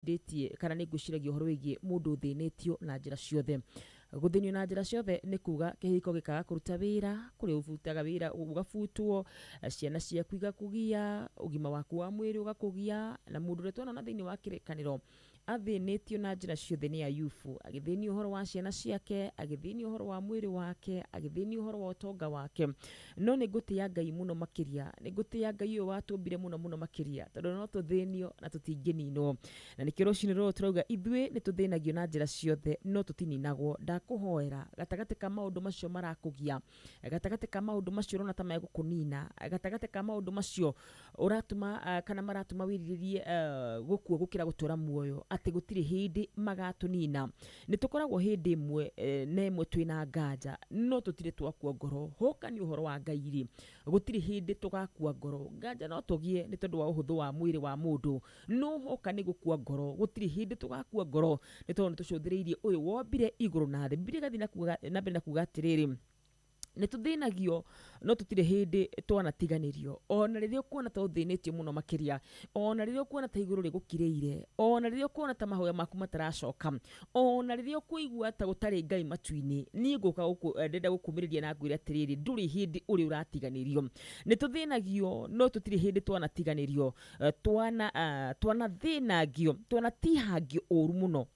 Ndĩtie kana nĩ ngwĩciragia ũhoro wĩgiĩ mũndũ ũthĩnĩtio na njĩra ciothe. Gũthĩnio na njĩra ciothe nĩ kuga kĩhiko gĩkaga kũruta wĩra, kũrĩa ũbutaga wĩra ũgabutwo, ciana ciaku igakũgia, ũgima waku wa mwĩrĩ ũgakũgia. Na mũndũ ũrĩa twanona thĩinĩ wa kĩrĩkanĩro athĩnĩtio na njĩra ciothe nĩ Ayubu, agĩthĩnio ũhoro wa ciana ciake, agĩthĩnio ũhoro wa mwĩrĩ wake, agĩthĩnio ũhoro wa ũtonga wake. No nĩ ngũtĩĩa Ngai mũno makĩria, nĩ ngũtĩĩa Ngai ũyũ watũmbire mũno mũno makĩria, tondũ no tũthĩnio na tũtingĩninwo. Na nĩkĩo rũcinĩ rũrũ tũrauga ithuĩ nĩ tũthĩnagio na njĩra ciothe no tũtininagwo. Ndakũhoera gatagatĩ ka maũndũ macio marakũgia, gatagatĩ ka maũndũ macio ũrona ta megũkũnina, gatagatĩ ka maũndũ macio ũratũma kana maratũma wĩrirĩrie gũkua gũkĩra gũtũra muoyo, atĩ gũtirĩ hĩndĩ magatũnina. Nĩ tũkoragwo hĩndĩ ĩmwe na ĩmwe twĩna nganja, no tũtirĩ twakua ngoro. Hoka nĩ ũhoro wa Ngai rĩ, gũtirĩ hĩndĩ tũgakua ngoro. Nganja no tũgĩe nĩ tondũ wa ũhũthũ wa mwĩrĩ wa mũndũ, no hoka nĩ gũkua ngoro, gũtirĩ hĩndĩ tũgakua ngoro, nĩ tondũ nĩ tũcũthĩrĩirie ũyũ wombire igũrũ na thĩ. Bibilia ĩgathiĩ na mbere na kuga atĩrĩrĩ, nĩ tũthĩnagio no tũtirĩ hĩndĩ twanatiganĩrio. Ona rĩrĩa ũkuona ta ũthĩnĩtio mũno makĩria, ona rĩrĩa ũkuona ta igũrũ rĩgũkirĩire, ona rĩrĩa ũkuona ta mahoya maku mataracoka, ona rĩrĩa ũkũigua ta gũtarĩ Ngai matu-inĩ, niĩ ngũka gũkũ ndĩrenda gũkũmĩrĩria na ngwĩre atĩrĩrĩ, ndũrĩ hĩndĩ ũrĩ ũratiganĩrio. Nĩ tũthĩnagio no tũtirĩ hĩndĩ twanatiganĩrio, twanathĩnangio, twanatihangio ũru mũno,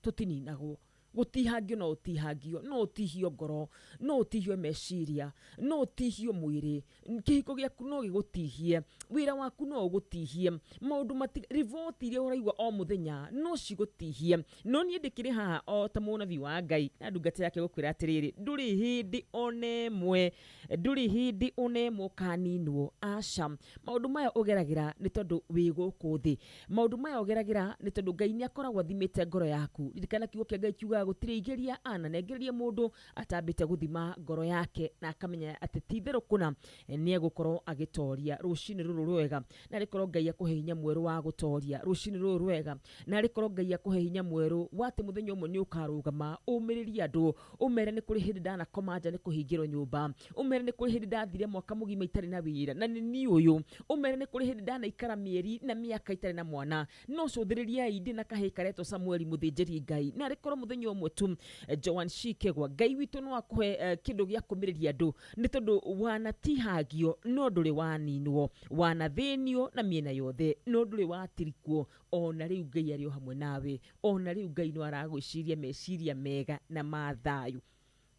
tũtininagwo. Gũtihangio no ũtihangio, no ũtihio ngoro, no ũtihio meciria, no ũtihio mwĩrĩ, kĩhiko gĩaku no gĩgũtihie, wĩra waku no ũgũtihie, maũndũ mati riboti iria ũraigua o mũthenya no cigũtihie. No niĩ ndĩkĩrĩ haha o ta mũnabii wa Ngai na ndungata yake gũkwĩra atĩrĩrĩ, ndũrĩ hĩndĩ ona ĩmwe, ndũrĩ hĩndĩ ona ĩmwe ũkaninwo. Aca, maũndũ maya ũgeragĩra nĩ tondũ wĩ gũkũ thĩ, maũndũ maya ũgeragĩra nĩ tondũ Ngai nĩ akoragwo athimĩte ngoro yaku. Ririkana kiugo kĩa Ngai kiugaga gũtirĩ igeria ananengereria mũndũ atambĩte gũthima ngoro yake na akamenya atĩ ti itherũ kũna nĩ egũkorwo agĩtoria. Rũcinĩ rũrũ rwega, na rĩkorwo Ngai akũhe hinya mwerũ wa gũtoria. Rũcinĩ rũrũ rwega, na rĩkorwo Ngai akũhe hinya mwerũ wa atĩ mũthenya ũmwe nĩ ũkarũgama ũmĩrĩrie andũ, ũmere nĩ kũrĩ hĩndĩ ndanakoma nja nĩ kũhingĩrwo nyũmba, ũmere nĩ kũrĩ hĩndĩ ndathire mwaka mũgima itarĩ na wĩra na nĩ niĩ ũyũ, ũmere nĩ kũrĩ hĩndĩ ndanaikara mĩeri na mĩaka itarĩ na mwana. No cũthĩrĩriai ndĩ na kahĩĩ karetwo Samueli mũthĩnjĩri Ngai, na rĩkorwo mũthenya ũmwe tu Joan Shikegwa Ngai witũ no akũhe kĩndũ gĩa kũmĩrĩria andũ, nĩ tondũ wanatihangio no ndũrĩ waninwo, wanathĩnio na mĩena yothe no ndũrĩ watirikwo. Ona rĩu Ngai arĩ o hamwe nawe, ona rĩu Ngai no aragwĩciria meciria mega na ma thayũ.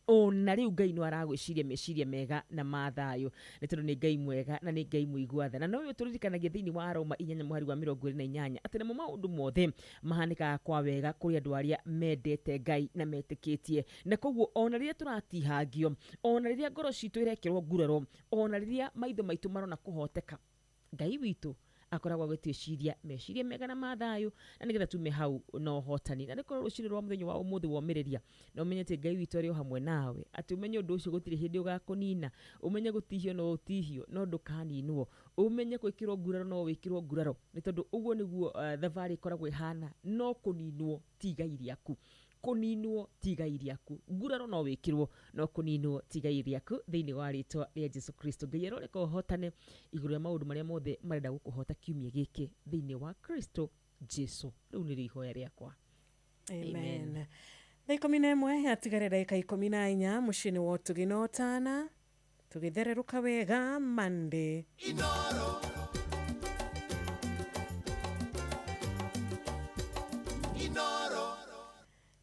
Ona rĩu Ngai no aragwĩciria meciria mega na ma thayũ, nĩ tondũ nĩ Ngai mwega na nĩ Ngai mũigua tha. Na nowe ũtũririkanagia thĩinĩ wa Roma 8 mũhari wa 28 atĩ namo maũndũ mothe mahanĩkaga kwa wega kũrĩ andũ arĩa mendete Ngai na metĩkĩtie. Na koguo ona rĩrĩa tũratihangio, ona rĩrĩa ngoro citũ irekĩrwo nguraro, ona rĩrĩa maitho maitũ marona kũhoteka, Ngai witũ akoragwo agĩtwĩciria meciria mega na ma thayũ, na nĩgetha tume hau na ũhotani. Na nĩkorwo rũcinĩ rwa mũthenya wa ũmũthĩ womĩrĩria, na ũmenye atĩ Ngai witũ arĩ o hamwe nawe, atĩ ũmenye ũndũ ũcio gũtirĩ hĩndĩ ũgakũnina, ũmenye gũtihio no ũtihio no ndũkaninwo, ũmenye gwĩkĩrwo nguraro no wĩkĩrwo nguraro, nĩ tondũ ũguo nĩguo thabarĩ ĩkoragwo ĩhana. No kũninwo ti igai rĩaku, kũninwo ti igai rĩaku, nguraro no wĩkĩrwo no kũninwo ti igai rĩaku, thĩinĩ wa rĩtwa rĩa Jesu Kristo. Ngai aroreka ũhotane igũrũ rĩa maũndũ marĩa mothe marenda gũkũhota kiumia gĩkĩ thĩinĩ wa Kristo Jesu. Rĩu nĩrĩo ihoya rĩakwa. Amen. Thaa 11 yatigare ndagĩka 14 mũciĩ-inĩ wa ũtugi na ũtana, tũgĩthererũka wega Monday. Inoro. Inoro.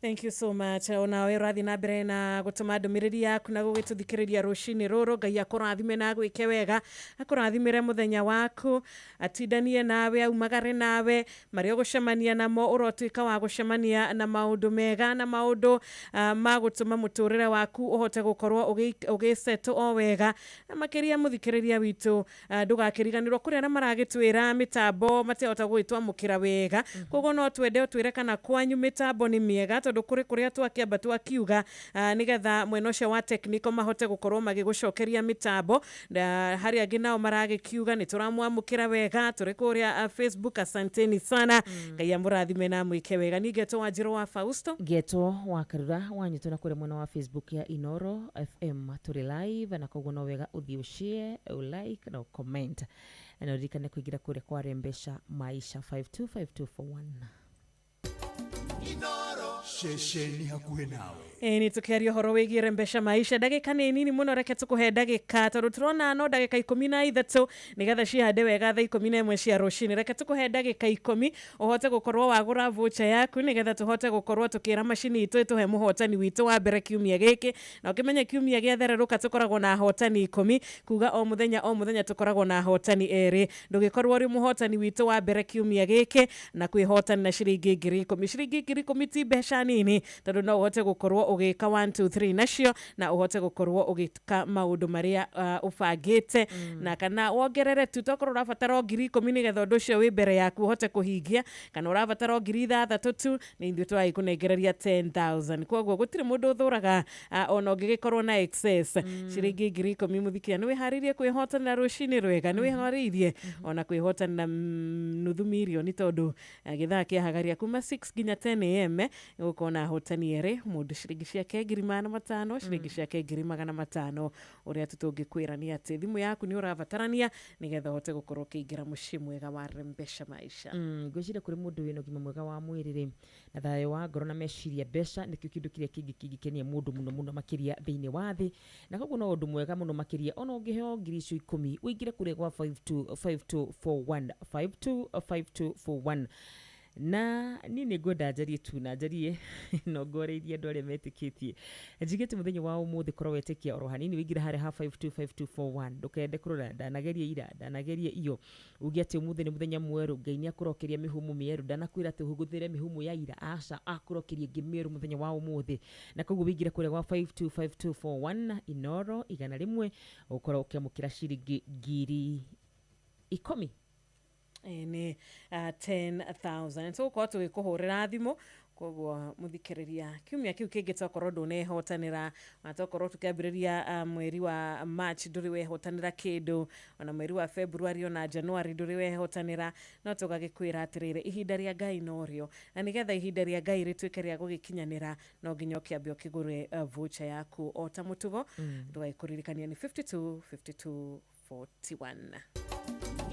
Thank you so much. Onawe ũrathiĩ na mbere na gũtũma ndũmĩrĩri yaku na gũgĩtũthikĩrĩria rũcinĩ rũrũ. Ngai akũrathime na agwĩke wega, akũrathimĩre mũthenya waku, atindanie nawe, aumagare nawe, marĩa ũgũcemania namo ũrotuĩka wa gũcemania na maũndũ mega na maũndũ ma gũtũma mũtũrĩre waku ũhote gũkorwo ũgĩsetwo o wega. Na makĩria mũthikĩrĩria witũ, ndũgakĩriganĩrwo kũrĩ arĩa maragĩtwĩra mĩtambo matihota gũgĩtwamũkĩra wega. Koguo no twende ũtwĩre kana kwanyu mĩtambo nĩ mĩega, tondũ kũrĩ kũrĩa twakĩamba twakiuga nĩgetha mwena ũcio wa technical mahote gũkorwo magĩgũcokeria mĩtambo. Na harĩa angĩ nao maragĩkiuga nĩ tũramwamũkĩra wega, tũrĩ kũrĩa Facebook, asanteni sana. Ngai amũrathime na amwĩke wega. Niĩ ngetwo Wanjirũ wa Fausto, ngetwo wa Karura wanyitwo na kũrĩa mwena wa Facebook ya Inoro FM tũrĩ live, na koguo no wega ũthiĩ ũshare, ũlike na ũcomment, na ũririkane kũingĩra kũrĩa kwa Rembesha Maisha 525241. Inoro. Ceceni hakuhĩ nawe. Ĩ nĩ tũkĩaria ũhoro wĩgiĩ Rembesha Maisha. Ndagĩka nĩ nini mũno, reke tũkũhe ndagĩka, tondũ tũrona no ndagĩka 13 nĩgetha cihande wega thaa 11 cia rũcinĩ. Reke tũkũhe ndagĩka 10 ũhote gũkorwo wagũra voucher yaku, nĩgetha tũhote gũkorwo tũkĩra macini itũ ĩtũhe mũhotani witũ wa mbere kiumia gĩkĩ. Na ũkĩmenye kiumia gĩathererũka tũkoragwo na ahotani 10, kuga o mũthenya o mũthenya tũkoragwo na ahotani erĩ. Ndũgĩkorwo ũrĩ mũhotani witũ wa mbere kiumia gĩkĩ na kwĩhotana na ciringi 10,000. Ciringi 10,000 ti mbeca nini, tondũ no ũhote gũkorwo ũgĩka 1 2 3 nacio na ũhote gũkorwo ũgĩka maũndũ marĩa ũbangĩte, na kana wongerere tu. Tokorwo ũrabatara o 10,000 nĩgetha ũndũ ũcio wĩ mbere yaku ũhote kũhingia, kana ũrabatara o 6,000 tu, nĩ ithuĩ tũragĩkũnengereria 10,000. Koguo gũtirĩ mũndũ ũthũraga ona ũngĩgĩkorwo na excess ciringi 10,000. Mũthikia, nĩ wĩharĩirie kwĩhotanĩra rũcinĩ rwega? Nĩ wĩharĩirie ona kwĩhotanĩra nuthu mirioni? Tondũ gĩthaa kĩahagaria kuma 6 nginya 10 am gũkorwo na ahotani erĩ, mũndũ ciringi ciake 500,000, ciringi ciake 500,000. Ũrĩa tu tũngĩkwĩra nĩ atĩ thimũ yaku nĩ ũrabatarania nĩgetha ũhote gũkorwo ũkĩingĩra mũciĩ mwega wa Rembesha Maisha. Ngwĩciria kũrĩ mũndũ wĩna ũgima mwega wa mwĩrĩ rĩ, na thayũ wa ngoro na meciria, mbeca nĩkĩo kĩndũ kĩrĩa kĩngĩ kĩngĩkenia mũndũ mũno mũno makĩria thĩinĩ wa thĩ. Na koguo no ũndũ mwega mũno makĩria ona ũngĩheo 10,000 ũingĩre kũrĩa gwa 525241, 525241. Na niĩ nĩ ngwenda njarie tu na njarie nongoreirie andũ arĩa metĩkĩtie, njigĩte mũthenya wa ũmũthĩ korwo wetĩkia oro hanini, wĩingĩre harĩa ha 525241. Ndũkende kũrora ndanageria ira, ndanageria iyo, uge atĩ ũmũthĩ nĩ mũthenya mwerũ. Ngai nĩ akũrokeria mĩhũmũ mĩerũ. Ndanakwĩra atĩ ũhũthĩre mĩhũmũ ya ira, aca, akũrokeria ĩngĩ mĩerũ mũthenya wa ũmũthĩ. Na koguo wĩingĩre kũrĩa gwa 525241, Inoro 100, ũkorwo ũkĩamũkĩra ciringi 10,000. Ĩ, nĩ 10,000 tũgũkorwo tũgĩkũhũrĩra thimũ. Koguo mũthikĩrĩria, kiumia kĩu kĩngĩ tokorwo ndũnehotanĩra, ona tokorwo tũkĩambĩrĩria mweri wa March ndũrĩ wehotanĩra kĩndũ, ona mweri wa February, ona January ndũrĩ wehotanĩra, no tũgagĩkwĩra atĩrĩrĩ, ihinda rĩa Ngai norĩo, na nĩgetha ihinda rĩa Ngai rĩtuĩke rĩa gũgĩkinyanĩra, no nginya ũkĩambe ũkĩgũre voucher yaku. O ta mũtugo, ndũgagĩkũririkania nĩ 52 52 41.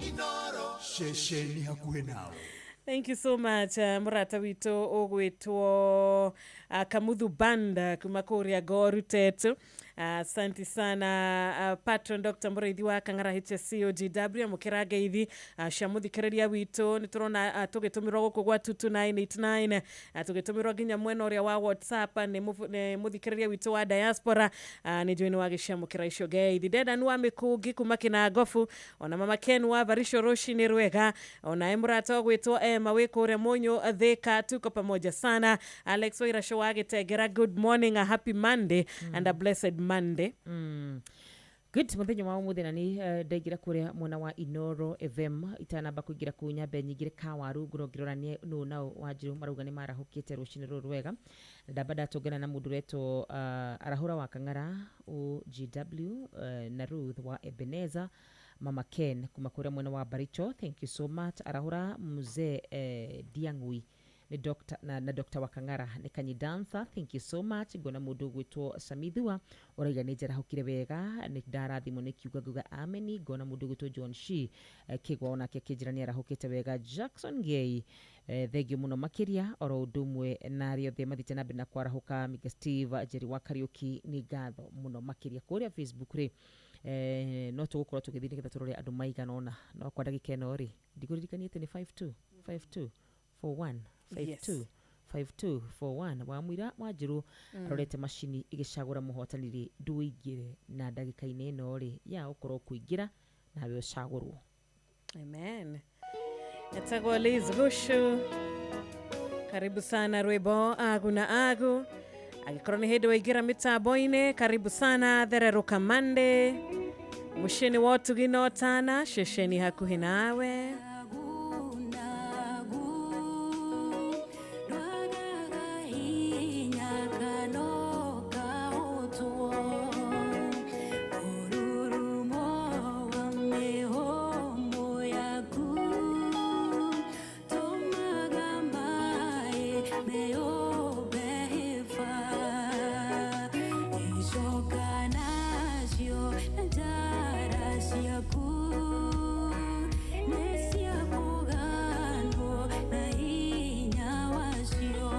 Inoro. Ceceni hakuhĩ nawe. Thank you so much, mũrata witũ ũgwĩtwo Kamuthu Banda kuma kũrĩa Gorutetu. Asante sana, patron Dr. Mũrĩithi wa Kang'ara HSCOGW, amũkĩra ngeithi cia mũthikĩrĩria witũ. Nĩ tũrona tũgĩtũmĩrwo gũkũ gwa 22989, tũgĩtũmĩrwo nginya mwena ũrĩa wa WhatsApp nĩ mũthikĩrĩria witũ wa diaspora. Nĩ njũĩ nĩ wagĩciamũkĩra icio ngeithi. Dedan wa Mĩkũngi kuma Kĩnangobu, ona mama Ken wa Varisho, rũcinĩ rwega. Onae mũrata ũgwĩtwo Emma wĩ kũrĩa Mũnyũ Thĩka, tuko pamoja sana. Alex Wairasho wa Gĩtengera, good morning, a happy Monday and a blessed Monday. Good muthenya wa umuthi. Na ni ndaingĩra kũrĩa mwena wa Inoro FM, itanamba kũingĩra kũu nyambe nyingĩre kawaru ngorwo ngĩrora nĩ nũ nao Wanjirũ marauga nĩ marahũkĩte rũcinĩ rũrũ rwega. Na ndamba ndatũngana na mũndũ ũretwo Arahũra wa Kang'ara OGW, na Ruth wa Ebeneza, Mama Ken kuma kũrĩa mwena wa Baricho, thank you so much. Arahũra mzee Diang'ui nĩ doctor, na Dr. Wakang'ara nĩ Kanyi Dancer, thank you so much. Ngona mũndũ ũgwĩtwo Samithua ũrauga nĩ njarahũkire wega, nĩ ndarathimwo nĩ kiuga, nguga ameni. Ngona mũndũ ũgwĩtwo John Shi Kĩgwa onake akĩnjĩra nĩ arahũkĩte wega. Jackson Gay, thengio mũno makĩria, oro ũndũ ũmwe na arĩa othe mathiĩte na mbere na kwarahũka. Mika Steve Njeri wa Kariũki, nĩ ngatho mũno makĩria. Kũrĩa Facebook rĩ, no tũgũkorwo tũgĩthiĩ nĩgetha tũrore andũ maigana ũna, no kwa ndagĩka ĩno rĩ, ndikũririkanie atĩ nĩ 52 52 41, 52 52 41. Wamwira Wanjirũ arorete macini ĩgĩcagũra mũhotani rĩ, ndũingĩre na ndagĩka-inĩ ĩno rĩ ya ũkorwo kũingĩra nawe ũcagũrwo. Amen. Etagwo Liz Gushu, karibu sana. Rwĩmbo agu na agu. Angĩkorwo nĩ hĩndĩ waingĩra mĩtambo-inĩ, karibu sana. Thererũka Monday, mũciĩ wa ũtugi na ũtana, ceceni hakuhĩ nawe. Agu nagu ndwagaga hinya kana ũkahotwo mũrurumo wa mĩhũmũ yaku tũmaga maĩ meyũmbe hĩba icoka nacio njara ciaku nĩ cia kũganwo na hinya wacio.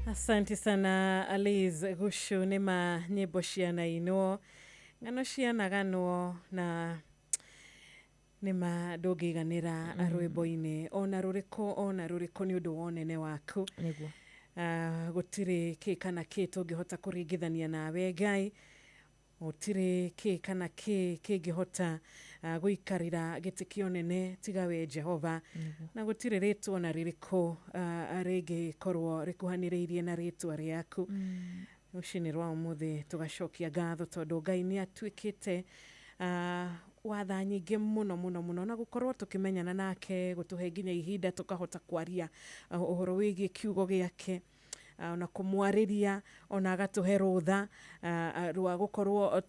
Asante sana Alice Gushu nĩ ma nyĩmbo cianainwo ng'ano cianaganwo na nĩ ma ndũngĩiganĩra rwĩmbo-inĩ ona rũrĩkũ ona rũrĩkũ nĩ ũndũ wa ũnene waku. Nĩguo. Gũtirĩ kĩ kana kĩ tũngĩhota kũringithania nawe Ngai, gũtirĩ kĩ kana kĩ kĩngĩhota gũikarĩra gĩtĩ kĩa ũnene tiga we Jehova, na gũtirĩ rĩtwa ona rĩrĩkũ rĩngĩkorwo rĩkuhanĩrĩirie na rĩtwa rĩaku. Rũcinĩ rwa ũmũthĩ tũgacokia ngatho tondũ Ngai nĩ atuĩkĩte watha nyingĩ mũno mũno mũno, na gũkorwo tũkĩmenyana nake gũtũhe nginya ihinda tũkahota kwaria ũhoro wĩgiĩ kiugo gĩake, ona kũmwarĩria, ona agatũhe rũtha rwa gũkorwo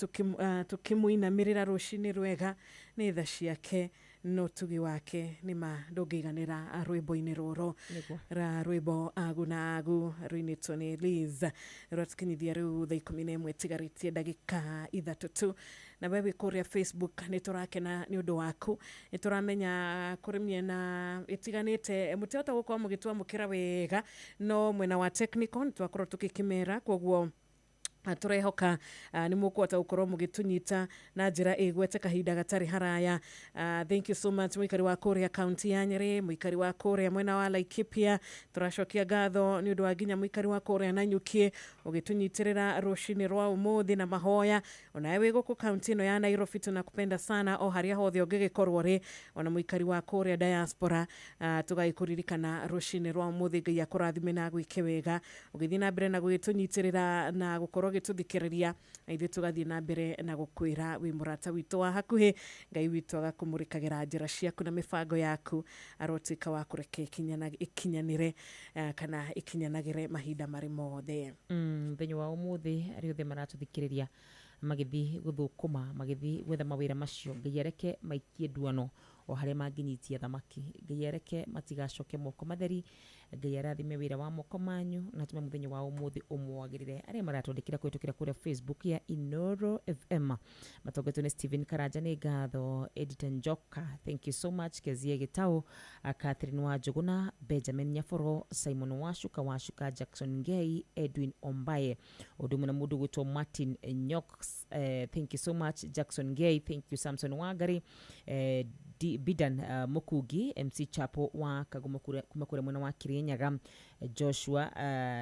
tũkĩmũinamĩrĩra rũcinĩ rwega. Nĩ tha ciake na ũtugi wake nĩ ma ndũngĩiganĩra rwĩmbo-inĩ rũrũ Nĩguo. ra rwĩmbo agu na agu rũinĩtwo nĩ Liz, rwatũkinyithia rĩu thaa 11 tigarĩtie ndagĩka 3 tu. Na we wĩ kũrĩa Facebook, nĩ tũrakena nĩ ũndũ waku. Nĩ tũramenya kũrĩ mĩena ĩtiganĩte mũtihota gũkorwo mũgĩtwamũkĩra wega, no mwena wa technical nĩ twakorwo tũgĩkĩmera, koguo tũrehoka nĩ mũkũhota gũkorwo mũgĩtũnyita na njĩra ĩgwete kahinda gatarĩ haraya. Thank you so much, mũikari wa kũrĩa kaunti ya Nyĩrĩ, mũikari wa kũrĩa mwena wa Laikipia. Tũracokia ngatho nĩ ũndũ wa nginya mũikari wa kũrĩa Nanyuki ũgĩtũnyitĩrĩra rũcinĩ rwa ũmũthĩ na mahoya. Onawe wĩ gũkũ kaunti ĩno ya Nairobi, tunakupenda sana o harĩa hothe ũngĩgĩkorwo rĩ, ona mũikari wa kũrĩa diaspora, tũgagĩkũririkana rũcinĩ rwa ũmũthĩ. Ngai akũrathime na agwĩke wega ũgĩthiĩ na mbere na gũgĩtũnyitĩrĩra na gũkorwo ũgĩtũthikĩrĩria, na ithuĩ tũgathiĩ na mbere na gũkwĩra wĩ mũrata witũ wa hakuhĩ. Ngai witũ agakũmũrĩkagĩra njĩra ciaku na mĩbango yaku, arotuĩka wa kũreke ĩkinyanĩre, kana ĩkinyanagĩre mahinda marĩ mothe. Mũthenya wa ũmũthĩ, arĩa othe maratũthikĩrĩria magĩthiĩ gũthũkũma, magĩthiĩ gwetha mawĩra macio, Ngai areke maikie nduano o harĩa mangĩnyitia thamaki. Ngai areke matigacoke moko matheri. Ngai arathime wĩra wa moko manyu na atũme mũthenya wa ũmũthĩ ũmwagĩrĩre. Arĩa maratwandĩkĩra kũhĩtũkĩra kũrĩa Facebook ya Inoro FM matongoretio nĩ Stephen Karanja, nĩ ngatho. Edita Njoka, thank you so much. Kezie Gĩtaũ, Catherine Wanjũgũna, Benjamin Nyaboro, Simon Washuka Washuka, Jackson Ngei, Edwin Ombaye, ũndũ ũmwe na mũndũ gwĩtwo Martin Nyox, thank you so much. Jackson Ngei, thank you. Samson Wangari, Bidan Mukugi, MC Chapo wa Kagumo kuma kũrĩa mwena wa Kirinyaga, Joshua,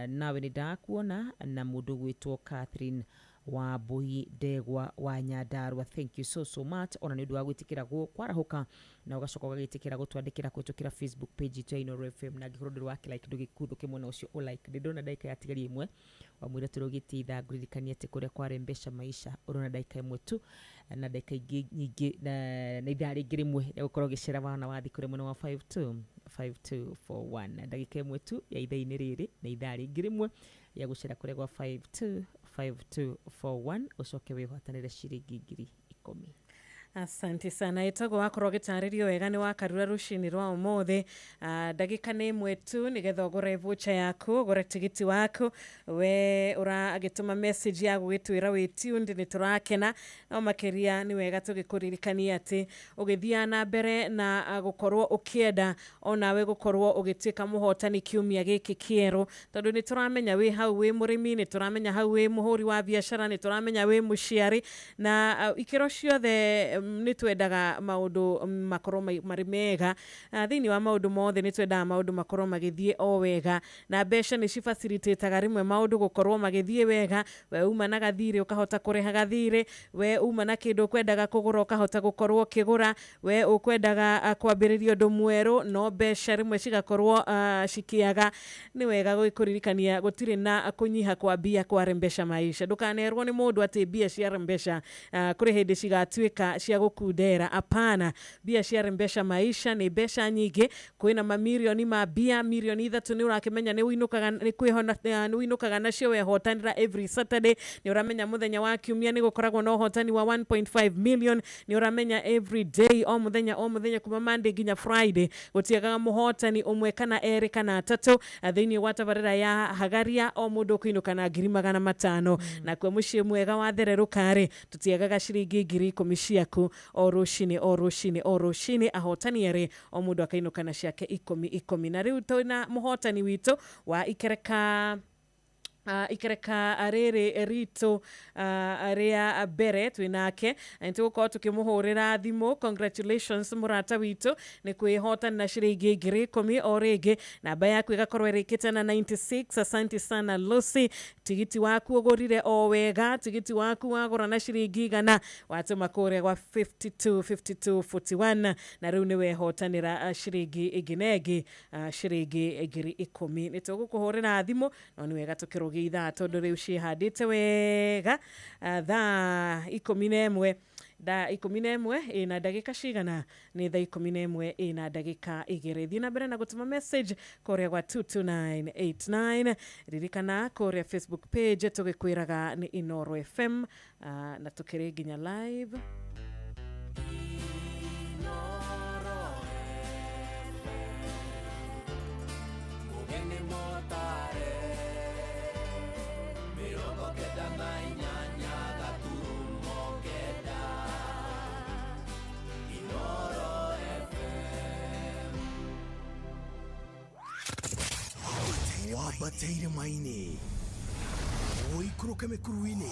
nawe nĩ ndakuona, na mũndũ gwĩtwo Catherine wa Mbui Ndegwa wa Nyandarua, thank you so so much, ona nĩ ũndũ wa gwĩtĩkĩra kwarahũka na ũgacoka ũgagĩtĩkĩra gũtwandĩkĩra kũhĩtũkĩra Facebook page itũ ya Inoro FM. Na angĩkorwo ndũrĩ wakĩ like, ndũgĩkuthũke mwena ũcio ũ like. Ndĩ ndona ndagĩka yatigaria ĩmwe wamwĩra tũrũgĩtie ithaa. Ngũririkanie atĩ kũrĩa kwarĩ mbeca maisha ũrona ndagĩka ĩmwe tu na ndagĩka ingĩ nyingĩ na ithaa rĩngĩ rĩmwe rĩa gũkorwo ũgĩcera wana wathi kũrĩa mwena wa 52 5241. Ndagĩka ĩmwe tu ya ithaa-inĩ rĩrĩ na ithaa rĩngĩ rĩmwe rĩa gũcera kũrĩa gwa 52 5241, ũcoke wĩhotanĩre ciringi 10,000. Asante sana. Ĩtagwo wakorwo ũgĩtarĩrio wega nĩ wakarura rũcinĩ rwa ũmũthĩ. Ndagĩka nĩ ĩmwe tu nĩgetha ũgũre voucher yaku, ũgũre tigiti waku. We ũragĩtũma message ya gũgĩtwĩra wĩ tuned, nĩ tũrakena. No makĩria nĩ wega tũgĩkũririkania atĩ ũgĩthiaga na mbere na gũkorwo ũkĩenda onawe gũkorwo ũgĩtuĩka mũhotani kiumia gĩkĩ kĩerũ, tondũ nĩ tũramenya wĩ hau wĩ mũrĩmi, nĩ tũramenya hau wĩ mũhũri wa biacara, nĩ tũramenya wĩ mũciari, na ikĩro ciothe nĩ twendaga maũndũ makorwo marĩ mega. Thĩinĩ wa maũndũ mothe nĩ twendaga maũndũ makorwo magĩthiĩ o wega, na mbeca nĩ cifacilitĩtaga rĩmwe maũndũ gũkorwo magĩthiĩ wega. We uma na gathirĩ, ũkahota kũrĩha gathirĩ. We uma na kĩndũ ũkwendaga kũgũra, ũkahota gũkorwo ũkĩgũra. We ũkwendaga kwambĩrĩria ũndũ mwerũ, no mbeca rĩmwe cigakorwo cikĩaga. Nĩ wega gũkũririkania gũtirĩ na kũnyiha kwa mbia kwa Rembesha Maisha. Ndũkanerwo nĩ mũndũ atĩ mbia cia Rembesha kũrĩ hĩndĩ cigatuĩka cia gũkundera. Apana, mbia cia Rembesha Maisha nĩ mbeca nyingĩ. Kwĩna mamirioni ma mbia, 3 mirioni nĩ ũrakĩmenya nĩ ũinũkaga nĩ kwĩhona, nĩ ũinũkaga nacio wehotanĩra every Saturday. Nĩ ũramenya mũthenya wa kiumia nĩ gũkoragwo na ũhotani wa 1.5 million. Nĩ ũramenya every day, o mũthenya o mũthenya, kuma Monday nginya Friday, gũtiagaga mũhotani ũmwe kana erĩ kana atatũ thĩinĩ wa tabarĩra ya Hagaria. O mũndũ ũkũinũka na 500,000. Nakuo mũciĩ mwega wa thererũka-rĩ, tũtiagaga ciringi 10,000 ciaku o rũcinĩ o rũcinĩ o rũcinĩ. Ahotani erĩ, o mũndũ akainũka na ciake ikũmi ikũmi. Na rĩu twĩna mũhotani witũ wa ikereka ikereka rĩrĩ ritũ rĩa mbere twĩnake, nĩ tũgũkorwo tũkĩmũhũrĩra thimũ. Congratulations, mũrata witũ, nĩ kwĩhotana ciringi 10,000 o rĩngĩ. Namba yaku ĩgakorwo ĩrĩkĩte na 96. Asante sana, Lucy. Tigiti waku ũgũrire o wega. Tigiti waku wagũra na ciringi 100, watũma kũrĩa gwa 52 52 41, na rĩu nĩ wehotanĩra ciringi ĩngĩ na ĩngĩ, ciringi 10,000. Nĩ tũgũkũhũrĩra thimũ, no nĩ wega tũkĩrũgie ithaa tondũ rĩu ciĩhandĩte wega. Thaa 11, thaa 11 ĩna ndagĩka cigana? Nĩ thaa 11:02. Thiĩ na mbere na gũtũma message kũrĩa gwa 22989. Ririkana kũrĩa Facebook page tũgĩkwĩraga nĩ Inoro FM, na tũkĩrĩ nginya live. Mugeni motare 98.9. Wambate irĩma-inĩ, ũikũrũke mĩkuru-inĩ,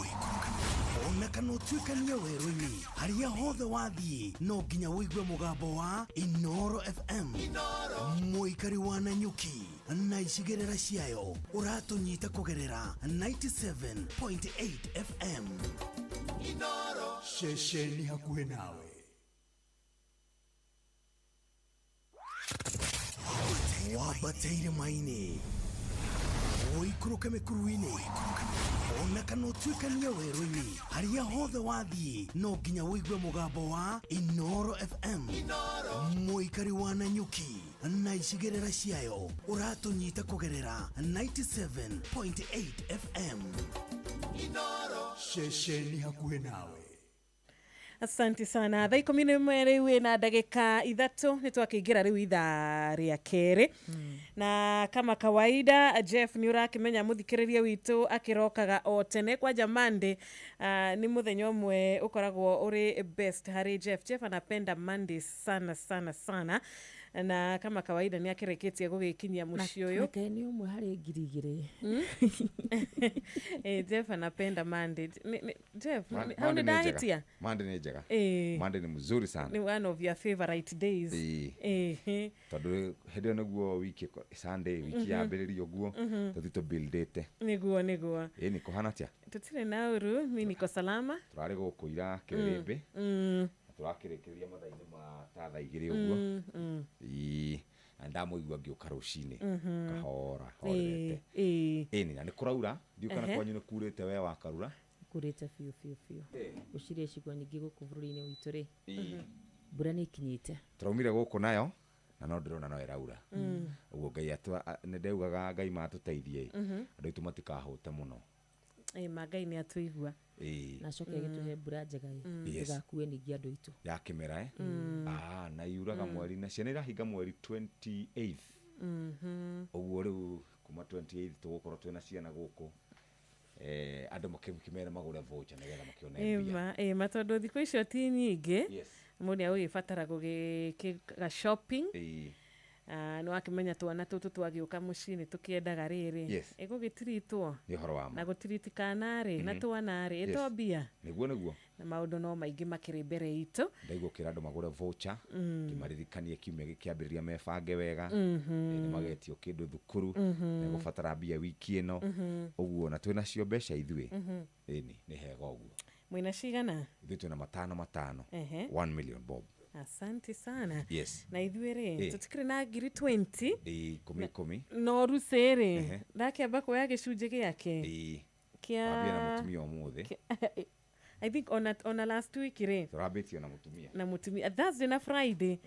ona kana ũtuĩkanie werũ-inĩ, harĩa hothe wathiĩ no nginya ũigue mũgambo wa Inoro FM. Mũikari wa Nanyuki na icigĩrĩra ciayo ũratũnyita kũgerera 97.8 FM. Ceceni hakuhĩ nawe. Wambate irĩma-inĩ, ũikũrũke mĩkuru-inĩ, ona kana ũtuĩkanie werũ-inĩ, harĩa hothe wathiĩ no nginya ũigue mũgambo wa Inoro FM. Mũikari wa Nanyuki na icigĩrĩra ciayo ũratũnyita kũgerera 97.8 FM. Ceceni hakuhĩ nawe. Asante sana. Thaa 11 rĩu ĩna ndagĩka 3 nĩ twakĩingĩra rĩu ithaa rĩa kerĩ, na kama kawaida Jeff nĩ ũrakĩmenya mũthikĩrĩria witũ akĩrokaga o tene kwanja Monday. Nĩ mũthenya ũmwe ũkoragwo ũrĩ best harĩ Jeff. Jeff anapenda Monday sana sana sana, na kama kawaida nĩ akĩrĩkĩtie gũgĩkinyia mũciĩ ũyũ. Nake nĩ ũmwe harĩ 2000. Jeff anapenda Monday. Jeff, hau nĩ Monday nĩ njega. ndahĩtia? Monday nĩ njega. Eh. Monday nĩ mzuri sana. Ni one of your favorite days. Ĩĩ. Tondũ hĩndĩ ĩyo nĩguo wiki Sunday wiki yambĩrĩria ũguo tũthiĩ tũbuildĩte. Niguo niguo. Ĩni kũhana atĩa? Tutire na uru, mi niko salama. Tũrarĩ gũkũ ira kĩrĩrĩmbĩ na tũrakĩrĩkĩrĩria mathaa-inĩ ma ta thaa 2 ũguo. Ĩĩ, na ndamũigua ngĩũka rũcinĩ kahora horerete. Ĩni na nĩ kũraura, ndiũ kana kwanyu nĩ kurĩte we wa Karura? Kurĩte biũ biũ biũ. Gũcirĩ icigo nyingĩ gũkũ bũrũri-inĩ witũ rĩ, mbura nĩ ĩkinyĩte. Tũraumire gũkũ nayo na no ndĩrona no ĩraura ũguo. Ngai nĩ ndaugaga Ngai matũteithie andũ aitũ matikahũte mũno. Ma Ngai nĩ atũigua. Ĩĩ. Na acoke agĩtũhe mbura njega ĩ, Yes. ndĩgakue ningĩ andũ aitũ. Ya kĩmera na yuraga mweri na ciana irahinga mweri 28th ũguo. Rĩu kuma 28th tũgũkorwo twĩna ciana gũkũ, andũ makĩmere magũre voucher nĩgetha makĩone mbia. Ĩma tondũ thikũ icio ti nyingĩ. Yes. Mũndũ nĩ agũgĩbatara gũgĩka shopping. Nĩ wakĩmenya twana tũtũ twagĩũka mũciĩ nĩ tũkĩendaga rĩrĩ. Yes. Ĩgũgĩtiritwo Nĩ ũhoro wa na ma. gũtiritikana rĩ na twana rĩ Yes. ĩto mbia. Nĩguo nĩguo. Na maũndũ no maingĩ makĩrĩ mbere itũ. Ndaigua ũkĩra andũ magũre voucher, kĩmaririkanie kiumia gĩkĩambĩrĩria mebange wega. Nĩ magetio kĩndũ thukuru, megũbatara mbia wiki ĩno ũguo, na twĩna cio mbeca ithuĩ. Ĩni nĩ hega ũguo. Mwĩna cigana? Ithuĩ twĩna matano matano. 1 million bob. Asante sana. Yes. Na ithuĩ rĩ, tũtikĩrĩ na ngiri 20. Ĩĩ, ikũmi ikũmi. No Rucĩ rĩ, ndakĩamba kuoya gĩcunjĩ gĩake Ĩĩ, wambia na kĩa mũtumia ũmũthĩ. I think ona last week rĩ, Tũrambĩtio na mũtumia. Na mũtumia Thursday na Friday.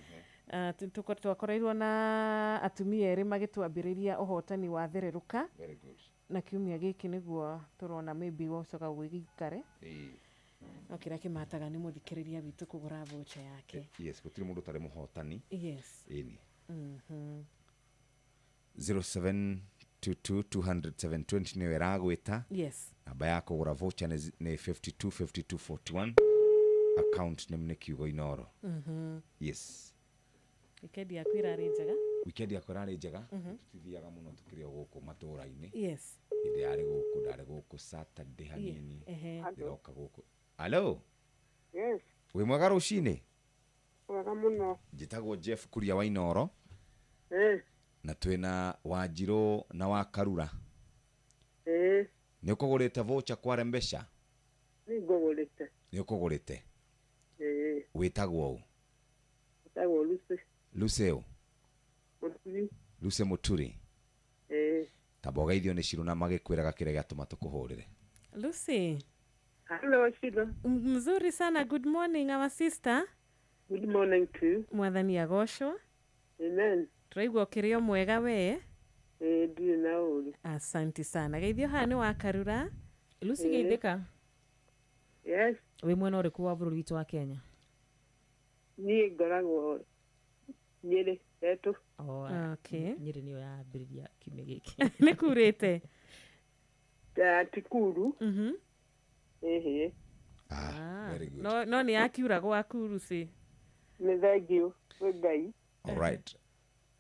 Twakoreirwo na atumia erĩ magĩtwambĩrĩria ũhotani wa thererũka. Very good. Na kiumia gĩkĩ nĩguo tũrona maybe gũcoka gwĩgĩikare. No kĩrĩa kĩmataga nĩ mũthikĩrĩria witũ kũgũra voucher yake. Yes, gũtirĩ mũndũ ũtarĩ mũhotani. Yes. Ĩni 0722 200 720 nĩyo ĩragwĩta. Namba ya kũgũra voucher nĩ 52 52 41, account name nĩ kiugo Inoro. Yes. Weekend yaku ĩrarĩ njega? Weekend yakwa ĩrarĩ njega. Tũtithiaga mũno, tũkĩrĩ o gũkũ matũũra-inĩ. Hĩndĩ yarĩ gũkũ, ndarĩ gũkũ Saturday hanini. Ndĩroka gũkũ. Alo. Yes. Wĩ mwega rũcinĩ? Wega mũno. Njĩtagwo Jeff Kuria wa Inoro. Na twĩna Wanjirũ na wa Karura. Nĩ ũkũgũrĩte voucher kware mbeca? Nĩ ngũgũrĩte. Nĩ ũkũgũrĩte? Ĩĩ. Wĩtagwo ũ? Wĩtagwo Lucy. Lucy ũ? Mũturi. Lucy Mũturi. Ĩĩ. Tamba ũgeithio nĩ Shiro na magĩkwĩraga kĩrĩa gĩatũma tũkũhũrĩre. Lucy. Hello, Shiro. Mzuri sana. Good morning, our sister. Good morning to you. Mwathani agocwo. Amen. Tũraigua ũkĩrĩ o mwega we. Ĩĩ, ndirĩ na ũru. Asante sana. Geithio haha nĩ wa Karura. Lucy, geithĩka. Yes. Wĩ mwena ũrĩkũ wa bũrũri witũ wa Kenya? Niĩ ngoragwo Nyĩrĩ etũ. Oh, Okay. Nyĩrĩ nĩyo yambĩrĩria kiumia gĩkĩ. Nĩ kurĩte? Ti kuru. Ĩhĩ. Ah, very good. No nĩ yakiura gwaku Lucy? Nĩ thengiũ kwĩ Ngai. All right.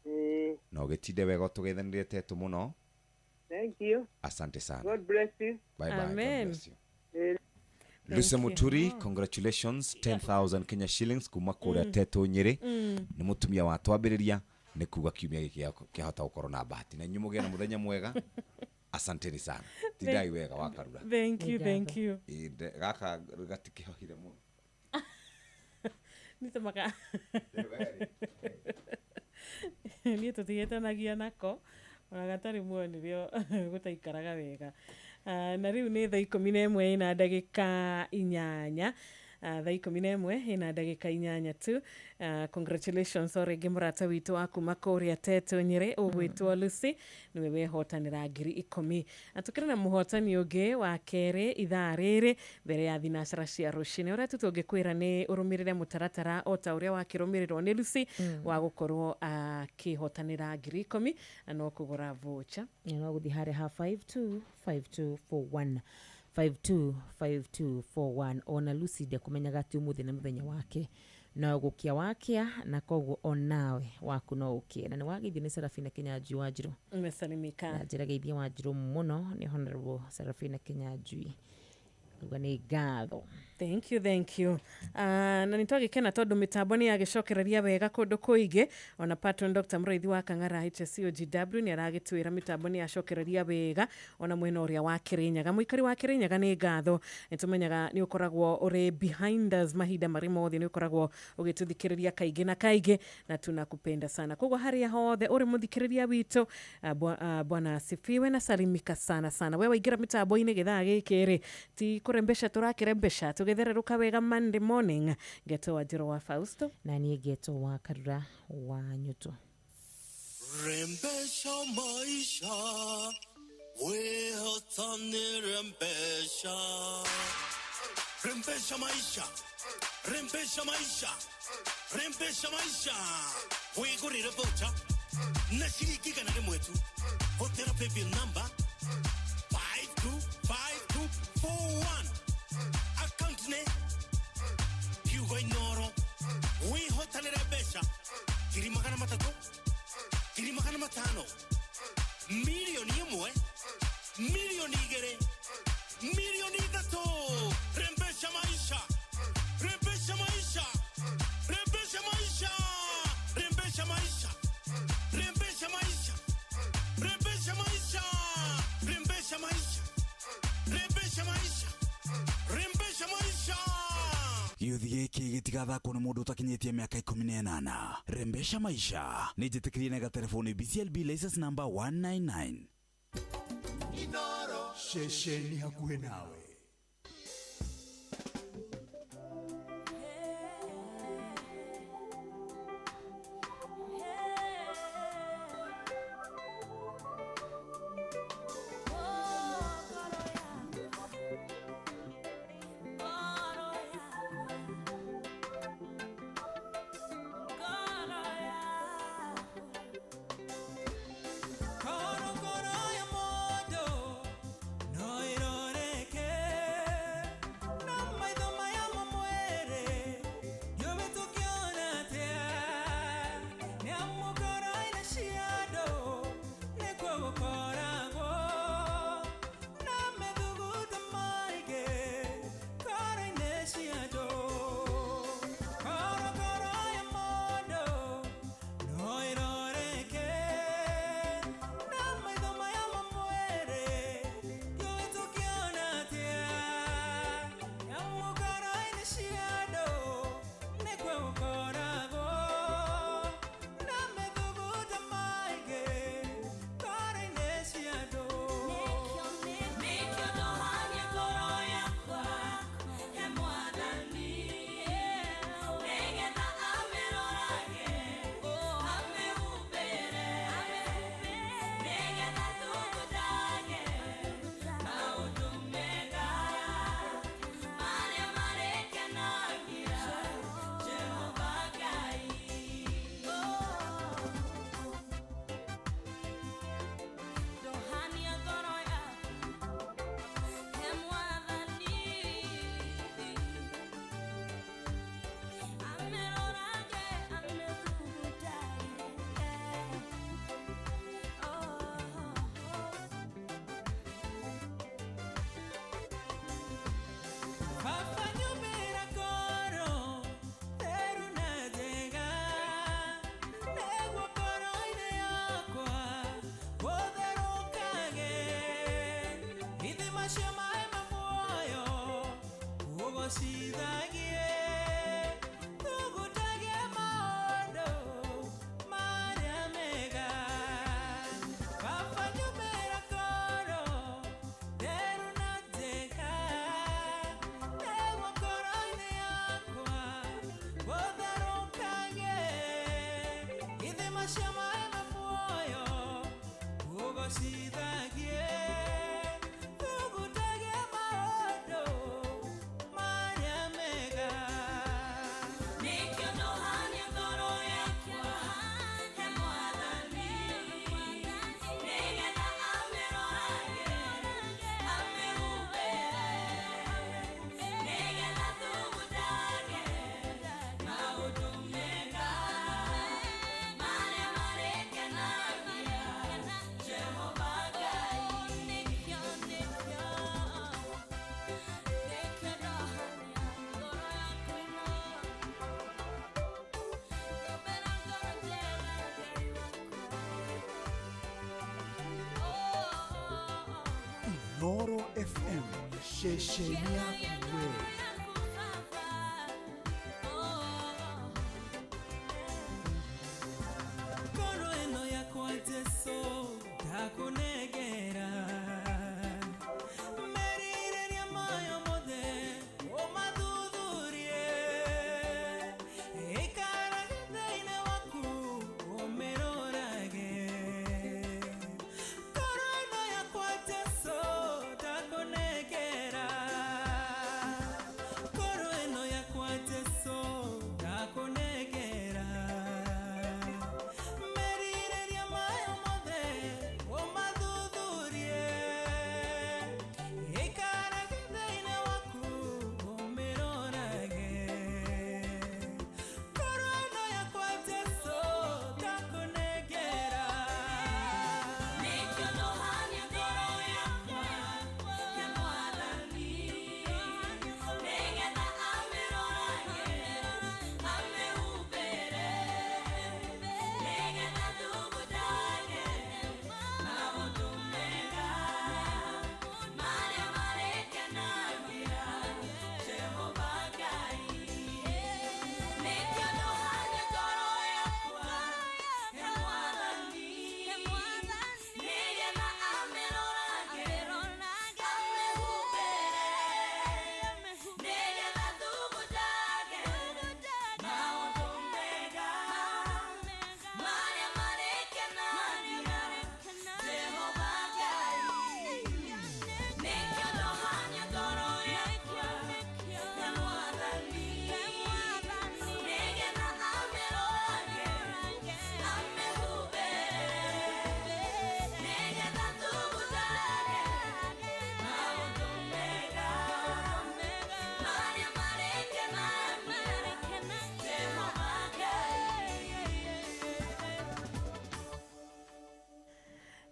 Ĩĩ. Na ũgĩtinde wega, ũtũgeithanĩrie tetũ mũno. Thank you. Asante sana. God bless you. Bye bye. God Amen. bless you. Lucy Muturi, congratulations, 10,000 Kenya shillings kuma kuria Teto Nyeri. Nĩ mũtumia wa twambĩrĩria nĩ kuga kiumia gĩkĩ kĩahota gũkorwo na bahati na inyuĩ mũgĩe na mũthenya mwega. Asanteni sana. Tindai wega wa Karura. Thank you, thank you. Ĩ, gaka gatikĩhohire mũno. Nitũmaga niĩ tũtigĩtanagia nako ona gatarĩ muoyo nĩrĩo gũtaikaraga wega. Na rĩu nĩ thaa 11 ĩna ndagĩka 8. Thaa 11 ĩna ndagĩka 8 tu. Congratulations o rĩngĩ mũrata witũ wa kuma kũrĩa Teto Nyĩrĩ ũgwĩtwo Lucy, nĩwe wehotanĩra 10,000. Na tũkĩrĩ na mũhotani ũngĩ wa kerĩ ithaa rĩrĩ mbere ya thinacara cia rũcinĩ. Ũrĩa tu tũngĩkwĩra nĩ ũrũmĩrĩre mũtaratara o ta ũrĩa wakĩrũmĩrĩrwo nĩ Lucy wa gũkorwo akĩhotanĩra 10,000 na no kũgũra voucher. No gũthiĩ harĩa ha 525241 525241. Ona Lucy ndekũmenyaga atĩ ũmũthĩ nĩ mũthenya wake no gũkia wakia, na koguo onawe waku no ũkie. Na nĩ wageithio nĩ Serafina Kinyanjui Wanjirũ. Umesalimika. Na njĩra geithia Wanjirũ mũno nĩ Honorable Serafina Kinyanjui. Uga nĩ ngatho. Thank you, thank you. Na nĩ twagĩkena tondũ mĩtambo nĩ yagĩcokereria wega kũndũ kũingĩ. Ona patron Dr. Mũraithi wa Kang'ara HSCOGW nĩ aragĩtwĩra mĩtambo nĩ yacokereria wega ona mwena ũrĩa wa Kĩrĩnyaga. Mũikari wa Kĩrĩnyaga nĩ ngatho. Nĩ tũmenyaga nĩ ũkoragwo ũrĩ behind us mahinda marĩ mothe, nĩ ũkoragwo ũgĩtũthikĩrĩria kaingĩ na kaingĩ na tunakupenda sana. Koguo harĩa hothe ũrĩ mũthikĩrĩria witũ, bwana asifiwe na salimika sana sana. We waingĩra mĩtambo-inĩ gĩthaa gĩkĩ rĩ, ti kũrembesha tũrakĩrembesha, tũgĩthererũka wega Monday morning. Ngeto wa Njĩro wa Fausto na niĩ Ngeto wa Karura wa Nyuto. Rembesha maisha, wehotani rembesha. Rembesha maisha, rembesha maisha, rembesha maisha. Wigurire voucher na shilingi igana rĩmwe tu. Hũthĩra paybill number 525241. Account nĩ kiugo Inoro. Wĩhotanĩre mbeca 300,000, 500,000, 1,000,000, 2,000,000, 3,000,000. Rembesha maisha, rembesha maisha, rembesha maisha, rembesha maisha, rembesha maisha, rembesha maisha, rembesha maisha, rembesha maisha, rembesha maisha. Gĩũthi gĩkĩ gĩtigathakwo nĩ mũndũ ũtakinyĩtie mĩaka 18. Rembesha maisha nĩ njĩtĩkĩrie na gatelefoni BCLB license number 199. Ceceni hakuhĩ nawe. Koro koro ya moto no iroreke. Inooro FM, ceceni yaku we. Ngoro ĩno yakwa Jesũ ndakũnengera, merirĩria mayo mothe ũmathuthurie, ĩikaraga thĩinĩ waku ũmĩrorage. Ngoro ĩno yakwa Jesũ ndakũnengera, ngoro ĩno yakwa Jesũ ndakũnengera, merirĩria mayo mothe ũmathuthurie, ĩikaraga thĩinĩ waku ũmĩrorage. Ngoro ĩno yakwa Jesũ ndakũnengera. Nĩkĩonohania ngoro yakwa ya Mwathani, nĩgetha amĩrorage, amĩhumbĩre, nĩgetha thugundage maũndũ mega marĩa marĩkenagia Jehova Ngai. Nĩkĩonohania ngoro yakwa ya Mwathani, nĩgetha amĩrorage, amĩhumbĩre, nĩgetha thugundage maũndũ mega marĩa marĩkenagia Jehova Ngai. Nĩkĩonohania ngoro yakwa ya Mwathani, nĩgetha amĩrorage, amĩhumbĩre, nĩgetha thugundage maũndũ mega marĩa marĩkenagia Jehova Ngai.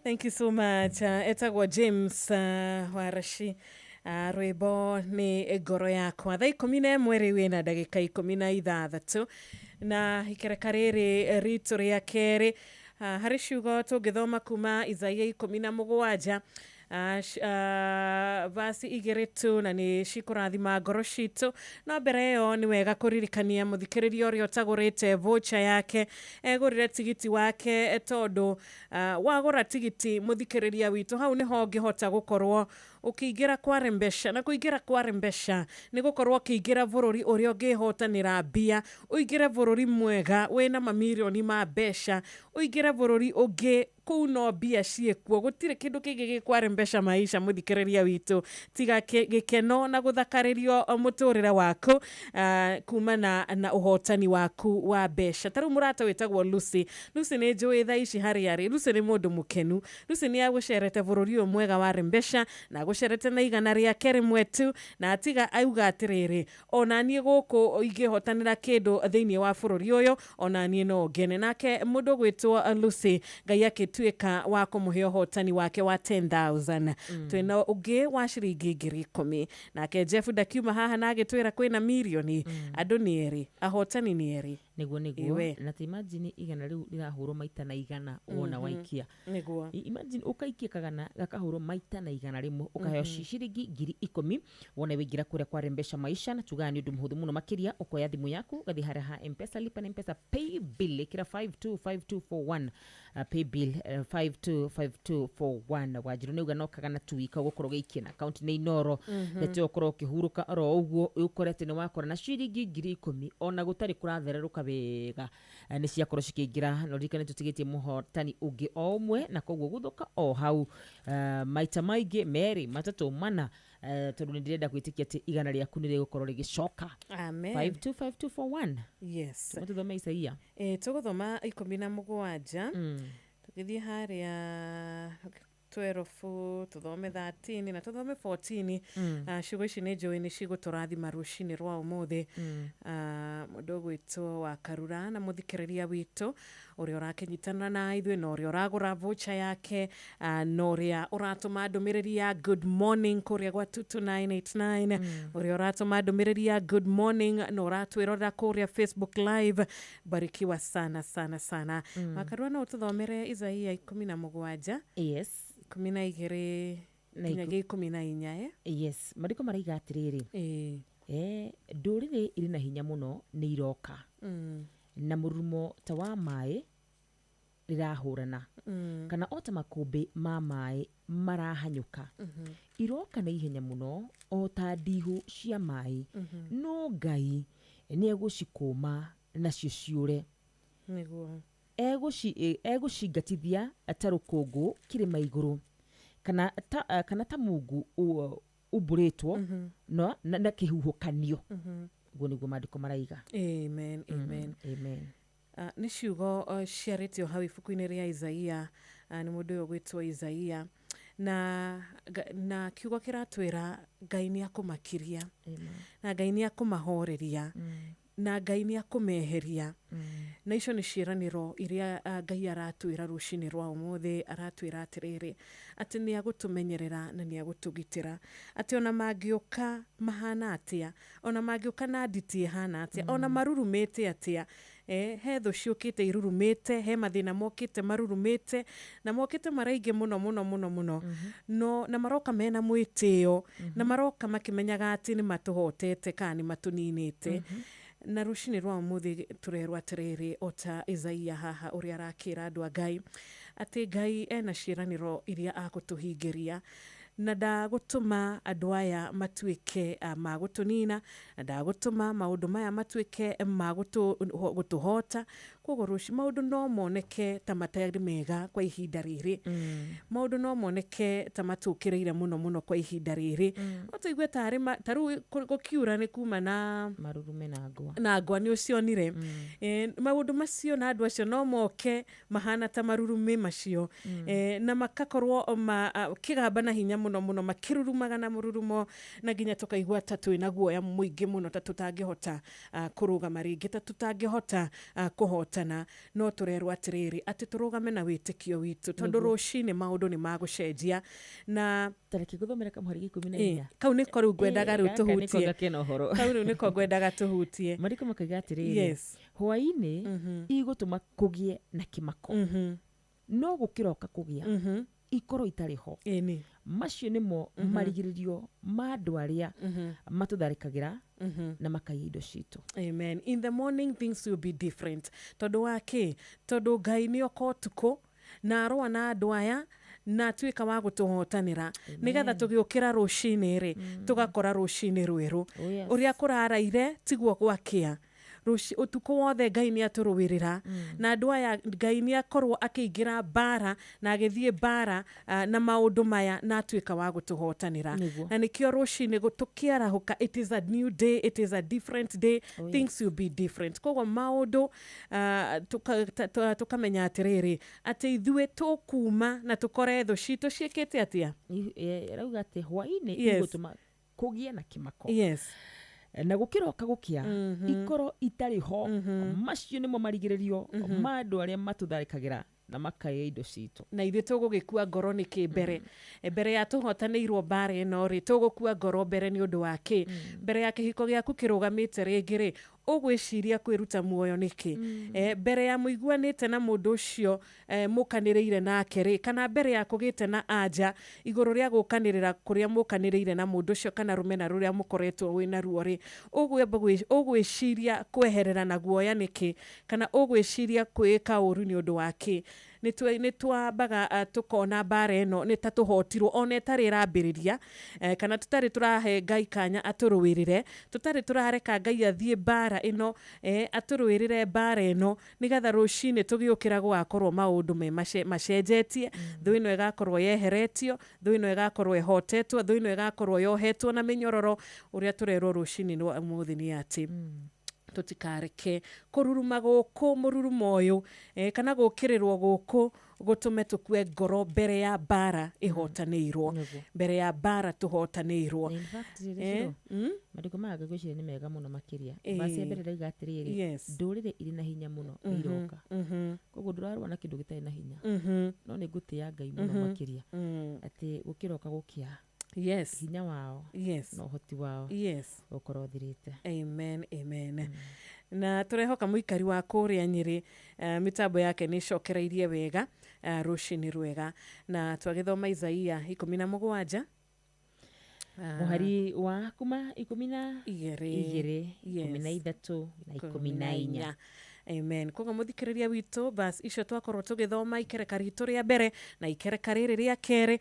Thank you so much. Etagwo James Warashi. Rwĩmbo nĩ ngoro yakwa. Thaa 11 rĩu ĩna ndagĩka 16, na ikereka rĩrĩ ritũ rĩa kerĩ, harĩ ciugo tũngĩthoma kuma Isaia 17, vasi 2 tu, na nĩ cikũrathima ngoro citũ. No mbere ĩyo nĩ wega kũririkania mũthikĩrĩria ũrĩa ũtagũrĩte voucher yake egũrĩre tigiti wake, tondũ wagũra tigiti, mũthikĩrĩria witũ, hau nĩho ũngĩhota gũkorwo ũkĩingĩra kwa mbeca, na kũingĩra kwa mbeca nĩ gũkorwo ũkĩingĩra bũrũri ũrĩa ũngĩhotanĩra mbia, ũingĩre bũrũri mwega wĩna mamirioni ma mbeca, ũingĩre bũrũri ũngĩ kũu no mbia ciĩkuo, gũtirĩ kĩndũ kĩngĩ gĩkware mbeca maisha, mũthikĩrĩria witũ, tiga gĩkeno na gũthakarĩrio mũtũrĩre waku kumana na ũhotani waku wa mbeca. Ta rĩu mũrata wĩtagwo Lucy, Lucy nĩ njũĩ thaa ici harĩa arĩ. Lucy nĩ mũndũ mũkenu. Lucy nĩ agũcerete bũrũri ũyũ mwega wa mbeca, na agũcerete na 100 tu, na atiga auga atĩrĩrĩ, ona niĩ gũkũ ingĩhotanĩra kĩndũ thĩinĩ wa bũrũri ũyũ, ona niĩ no ngene. Nake mũndũ ũgwĩtwo Lucy, Ngai akĩtuĩka wa kũmũhe ũhotani wake wa 10,000. Twĩna ũngĩ wa ciringi 10,000, nake Jeff ndakiuma haha na agĩtwĩra kwĩna mirioni. Andũ nĩ erĩ, ahotani nĩ erĩ. Nĩguo. Iwe. Na ta imagine 100 rĩu rĩrahũrwo maita na 100 wona waikia. Imagine ũkaikia kagana gakahũrwo maita na 100 ũkaheo ciringi 10,000 wona wĩingĩra kũrĩa kwa Rembesha Maisha. Na tugaga nĩ ũndũ mũhũthũ mũno makĩria, ũkoya thimũ yaku, ũgathiĩ harĩa ha Mpesa, lipa na Mpesa pay bill, ĩkĩra 525241, pay bill 525241. Wanjiru nĩ uga no kagana tu wika ũgũkorwo ũgĩikia na akaunti nĩ Inooro, nĩtio ũkorwo ũkĩhurũka oro ũguo, ũkore atĩ nĩ wakora na ciringi 10,000 ona gũtarĩ kũrathererũka wega. Nĩ ciakorwo cikĩingĩra, na ũririkane tũtigĩtie mũhotani ũngĩ o ũmwe, na koguo gũthũka o hau, maita maingĩ merĩ matatũ mana, tondũ nĩ ndĩrenda gwĩtĩkia atĩ 100 rĩaku nĩ rĩgũkorwo rĩgĩcoka. Amen. 525241. Yes. Tũthome Isaia. Tũgũthoma 17, tũgĩthiĩ harĩa 12, tũthome 13 na tũthome 14. Ciugo ici nĩ njũĩ nĩ cigũtũrathima rũcinĩ rwa ũmũthĩ. Mũndũ ũgwĩtwo wa Karura na mũthikĩrĩria witũ ũrĩa ũrakĩnyitanĩra na ithuĩ, na ũrĩa ũragũra voucher yake, na ũrĩa ũratũma ndũmĩrĩri ya good morning kũrĩa gwa 22989, ũrĩa ũratũma ndũmĩrĩri ya good morning na ũratwĩrorera kũrĩa Facebook Live, barikiwa sana sana sana. Wakarua, no ũtũthomere Isaia 17? Yes. 12. Na nginyagia 14 eh? Yes, mariko maraiga atĩrĩrĩ, Ĩĩ. Ndũrĩrĩ irĩ na hinya mũno nĩ iroka na mũrurumo ta wa maĩ rĩrahũrana, kana o ta makũmbĩ ma maĩ marahanyũka, iroka na ihenya mũno o ta ndihũ cia maĩ, no Ngai nĩ egũcikũma nacio ciũre. Nĩguo. Egũcingatithia ta rũkũngũ kĩrĩma igũrũ, kana ta mungu umbũrĩtwo na kĩhuhũkanio. Ũguo nĩguo maandĩko maraiga. Amen, amen. Amen. Nĩ ciugo ciarĩtio hau ibuku-inĩ rĩa Isaia, nĩ mũndũ ũyũ ũgwĩtwo Isaia, na kiugo kĩratwĩra Ngai nĩ akũmakiria, na Ngai nĩ akũmahoreria, na Ngai nĩ akũmeheria. Na icio nĩ ciĩranĩro iria Ngai aratwĩra rũcinĩ rwa ũmũthĩ. Aratwĩra atĩrĩrĩ, atĩ nĩ agũtũmenyerera na nĩ agũtũgitĩra, atĩ ona mangĩũka mahana atĩa, ona mangĩũka na nditi ĩhana atĩa, ona marurumĩte atĩa, he thũ ciũkĩte irurumĩte, he mathĩna mokĩte marurumĩte, na mokĩte maraingĩ mũno mũno mũno mũno, no na maroka mena mwĩtĩo, na maroka makĩmenyaga atĩ nĩ matũhotete kana nĩ matũninĩte. Na rũcinĩ rwa ũmũthĩ tũrerwo atĩrĩrĩ, o ta Isaia haha ũrĩa arakĩra andũ a Ngai, atĩ Ngai ena ciĩranĩro iria agũtũhingĩria, na ndagũtũma andũ aya matuĩke ma gũtũnina, na ndagũtũma maũndũ maya matuĩke ma gũtũhota. Koguo rũci maũndũ no moneke ta matarĩ mega kwa ihinda rĩrĩ, maũndũ no moneke ta matũkĩrĩire mũno mũno kwa ihinda rĩrĩ, no tũigue tarĩ ta rĩu gũkiura nĩ kuma na marurume na ngwa, na ngwa nĩ ũcionire. Maũndũ macio na andũ acio no moke mahana ta marurume macio, na makakorwo kĩgamba na hinya mũno mũno, makĩrurumaga na mũrurumo, na nginya tũkaigua ta twĩna guoya mũingĩ mũno, ta tũtangĩhota kũrũgama rĩngĩ, ta tũtangĩhota kũhotana. No tũrerwo atĩrĩrĩ, atĩ tũrũgame na wĩtĩkio witũ, tondũ rũcinĩ maũndũ nĩ magũcenjia. Na tareke gũthomera kamũhari ga 14. Kau nĩko rĩu ngwendaga rĩu tũhutie. Kau Kau rĩu nĩko ngwendaga tũhutie. Mariko makaiga atĩrĩrĩ, Yes. hwaĩ-inĩ igũtũma kũgĩe na kĩmako, no gũkĩroka kũgĩa ikorwo itarĩ ho. Ĩni. Macio nĩmo marigĩrĩrio ma andũ arĩa matũtharĩkagĩra na makaiya indo citũ. Amen. In the morning things will be different. Tondũ wa kĩ? Tondũ Ngai nĩ oka ũtukũ na arũa na andũ aya, na atuĩka wa gũtũhotanĩra, nĩgetha tũgĩũkĩra rũcinĩ rĩ, tũgakora rũcinĩ rwerũ. Oh, yes. Ũrĩa kũraraire tiguo gwakĩa. Ũtukũ wothe Ngai nĩ atũrũĩrĩra, na andũ aya Ngai nĩ akorwo akĩingĩra mbara na agĩthiĩ mbara na maũndũ maya, na atuĩka wa gũtũhotanĩra. Nĩguo. Na nĩkĩo rũcinĩ tũkĩarahũka, it is a new day, it is a different day. Oh, yes. Things will be different. Koguo maũndũ tũkamenya atĩrĩrĩ, atĩ ithuĩ tũkuma na tũkore thũ citũ ciĩkĩte atĩa. Rauga atĩ hwaĩ-inĩ Yes. igũtũma kũgĩe na kĩmako, Yes. na gũkĩroka gũkĩa ikorwo itarĩ ho. Macio nĩmo marigĩrĩrio ma andũ arĩa matũtharĩkagĩra na makaiya indo citũ. Na ithuĩ tũgũgĩkua ngoro nĩkĩ mbere? Mbere ya tũhotanĩirwo mbara ĩno rĩ, tũgũkua ngoro mbere nĩ ũndũ wa kĩ? Mbere ya kĩhiko gĩaku kĩrũgamĩte rĩngĩ rĩ, ũgwĩciria kwĩruta muoyo nĩkĩ? Mbere ya mũiguanĩte na mũndũ ũcio, mũkanĩrĩire nake rĩ, kana mbere ya kũgĩte na anja igũrũ rĩa gũkanĩrĩra kũrĩa mũkanĩrĩire na mũndũ ũcio, kana rũmena rũrĩa mũkoretwo wĩna ruo rĩ, ũgwĩciria kweherera na guoya nĩkĩ? Kana ũgwĩciria kwĩĩka ũru nĩ ũndũ wa kĩ? Nĩ twambaga tũkona mbara ĩno nĩ ta tũhotirwo ona ĩtarĩ ĩrambĩrĩria, kana tũtarĩ tũrahe Ngai kanya atũrũĩrĩre, tũtarĩ tũrareka Ngai athiĩ mbara ĩno, atũrũĩrĩre mbara ĩno, nĩgetha rũcinĩ tũgĩũkĩra gũgakorwo maũndũ me macenjetie, thũ ĩno ĩgakorwo yeheretio, thũ ĩno ĩgakorwo ĩhotetwo, thũ ĩno ĩgakorwo yohetwo na mĩnyororo. Ũrĩa tũrerwo rũcinĩ rwa ũmũthĩ nĩ atĩ tũtikareke kũruruma gũkũ mũrurumo ũyũ, kana gũkĩrĩrwo gũkũ gũtũme tũkue ngoro mbere ya mbara ĩhotanĩirwo, Nĩguo. mbere ya mbara tũhotanĩirwo. Na in fact, rĩrĩ Shiro, maandĩko maya ngwĩciria nĩ mega mũno makĩria. Verse ya mbere ĩrauga atĩrĩrĩ, Yes. ndũrĩrĩ irĩ na hinya mũno nĩ iroka. Koguo ndũrarũa na kĩndũ gĩtarĩ na hinya, no nĩ ngũtĩĩa Ngai mũno makĩria, atĩ gũkĩroka gũkĩa, Yes. hinya wao Yes. na ũhoti wao Yes. ũkorwo ũthirĩte. Amen, amen. Na tũrehoka mũikari wa kũrĩa Nyĩrĩ, mĩtambo yake nĩ ĩcokereirie wega. Rũcinĩ rwega. Na twagĩthoma Isaia 17, mũhari wa kuma ikũmi na igĩrĩ, igĩrĩ, 13 na 14. Amen. Koguo mũthikĩrĩria witũ, bas icio twakorwo tũgĩthoma ikereka ritũ rĩa mbere na ikereka rĩrĩ rĩa kerĩ,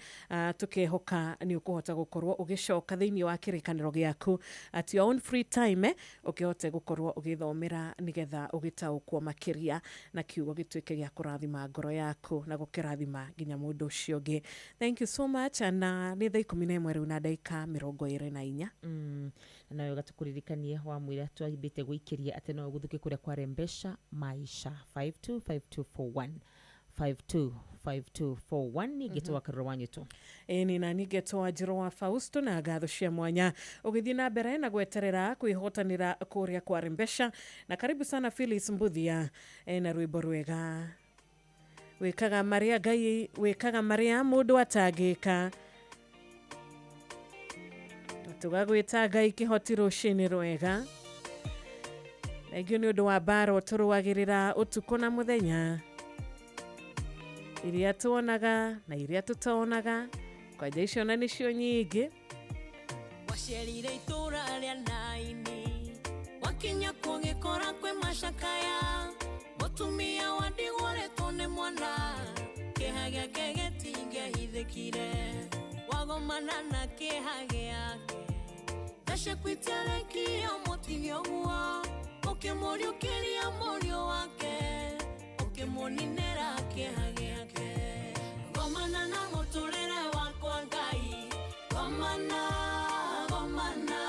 tũkehoka nĩ ũkũhota gũkorwo ũgĩcoka thĩinĩ wa kĩrĩkanĩro gĩaku at your own free time, ũkĩhote gũkorwo ũgĩthomera nĩgetha ũgĩtaũkwo makĩria na kiugo gĩtuĩke gĩa kũrathima ngoro yaku na gũkĩrathima nginya mũndũ ũcio ũngĩ. Thank you so much. Na nĩ thaa 11 rĩu na ndagĩka 24. Na nawe gatũkũririkanie wa mwĩra twambĩte gũikĩria atĩ no ũgũthũke kũrĩa kwa Rembesha Maisha 525241, 525241. Ningĩ twakarũra wa nyũtũ. Ĩni na ningĩ twanjĩrwo wa Fausto na ngatho cia mwanya ũgĩthiĩ na mbere na gweterera kwĩhotanĩra kũrĩa kwa Rembesha. Na karibu sana Phyllis Mbuthia, na rwĩmbo rwega, wĩkaga marĩa Ngai wĩkaga marĩa mũndũ atangĩka. Tũgagwĩta Ngai kĩhoti rũcinĩ rwega. Thengiũ nĩ ũndũ wa mbara ũtũrũagĩrĩra ũtukũ na mũthenya, iria tuonaga na iria tũtonaga, kwanja icio na nĩcio nyingĩ. Wacerire itũra rĩa Naini, wakinya kũgĩkora kwĩ macakaya, mũtumia wa ndigwa ũretwo nĩ mwana, kĩeha gĩake gĩtingĩahithĩkire, wagomana na kĩeha gĩake, tha ciaku itiarekire ũmũtige ũguo, ũkĩmũriũkĩria mũriũ wake, ũkĩmũninĩra kĩeha gĩake. Gomana na mũtũrĩre wakwa Ngai, gomana, gomana,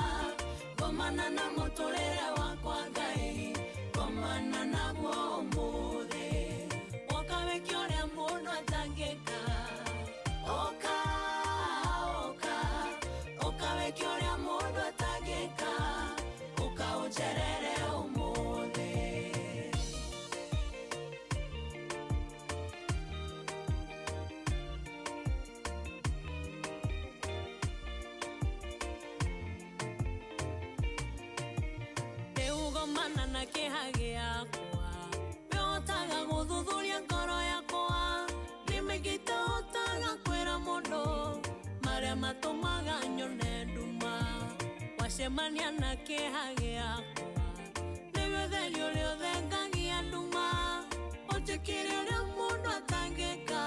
gomana na mũtũrĩre wakwa Ngai, gomana naguo ũmũthĩ, woka wĩke ũrĩa mũndũ atangĩka, ũka, ũka, ũka wĩke ũrĩa mũndũ atangĩka, ũka ũnjerere ũmũthĩ. Rĩu gomana na kĩeha gĩakwa, wĩhotaga gũthuthuria ngoro yakwa, nĩ mĩingĩ itahotaga kwĩra mũndũ marĩa matũmaga nyone nduma, wacemania na kĩeha gĩakwa, nĩwe ũtheri ũrĩa ũthengagia nduma, ũnjĩkĩre ũrĩa mũndũ atangĩka,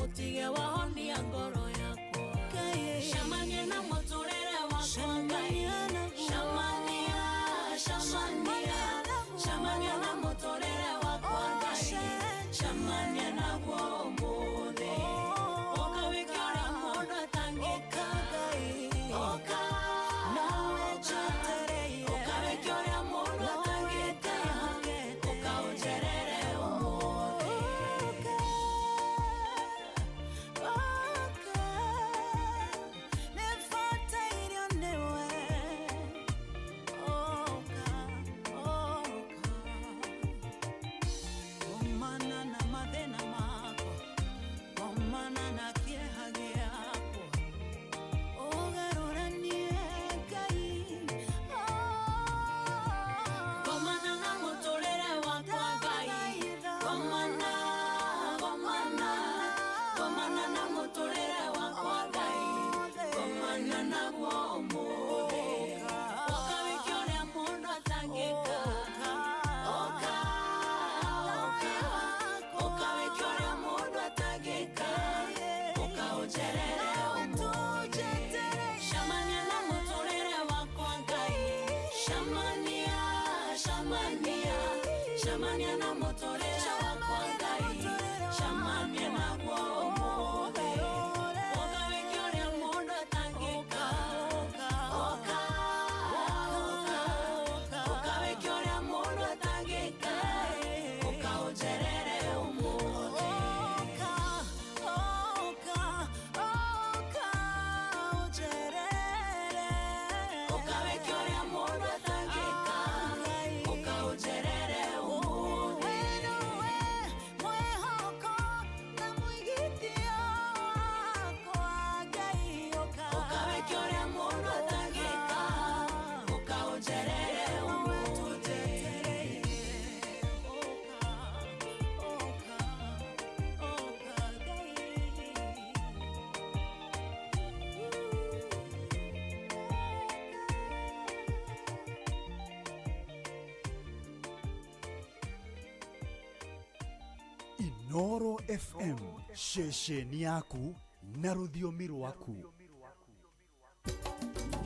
ũtige wahonia ngoro yakwa. Cemania na mũtũrĩre wakwa Ngai, cemania, cemania, cemania na mũtũrĩre wakwa Ngai, cemania naguo ũmũthĩ, ũka wĩke ũrĩa mũndũ atangĩka, ũka, ũka, ũka wĩke ũrĩa mũndũ atangĩka, ũka ũnjerere ũmũthĩ. Gomana na mũtũrĩre wakwa Ngai, gomana, gomana, gomana na mũtũrĩre wakwa Ngai, gomana naguo ũmũthĩ, ũka wĩke ũrĩa mũndũ atangĩka, ũka, ũka, ũka wĩke ũrĩa mũndũ atangĩka, ũka ũnjerere ũmũthĩ. Cemania na mũtũrĩre wakwa Ngai, cemania, cemania, cemania na mũtũrĩre wakwa Ngai, cemania naguo ũmũthĩ, ũka wĩke ũrĩa mũndũ atangĩka, ũka, ũka, ũka wĩke ũrĩa mũndũ atangĩka, ũka ũnjerere ũmũthĩ. Ũka wĩke ũrĩa mũndũ atangĩka, ũka ũnjerere ũmũthĩ. Inoro FM, ceceni yaku na rũthiomi rwaku.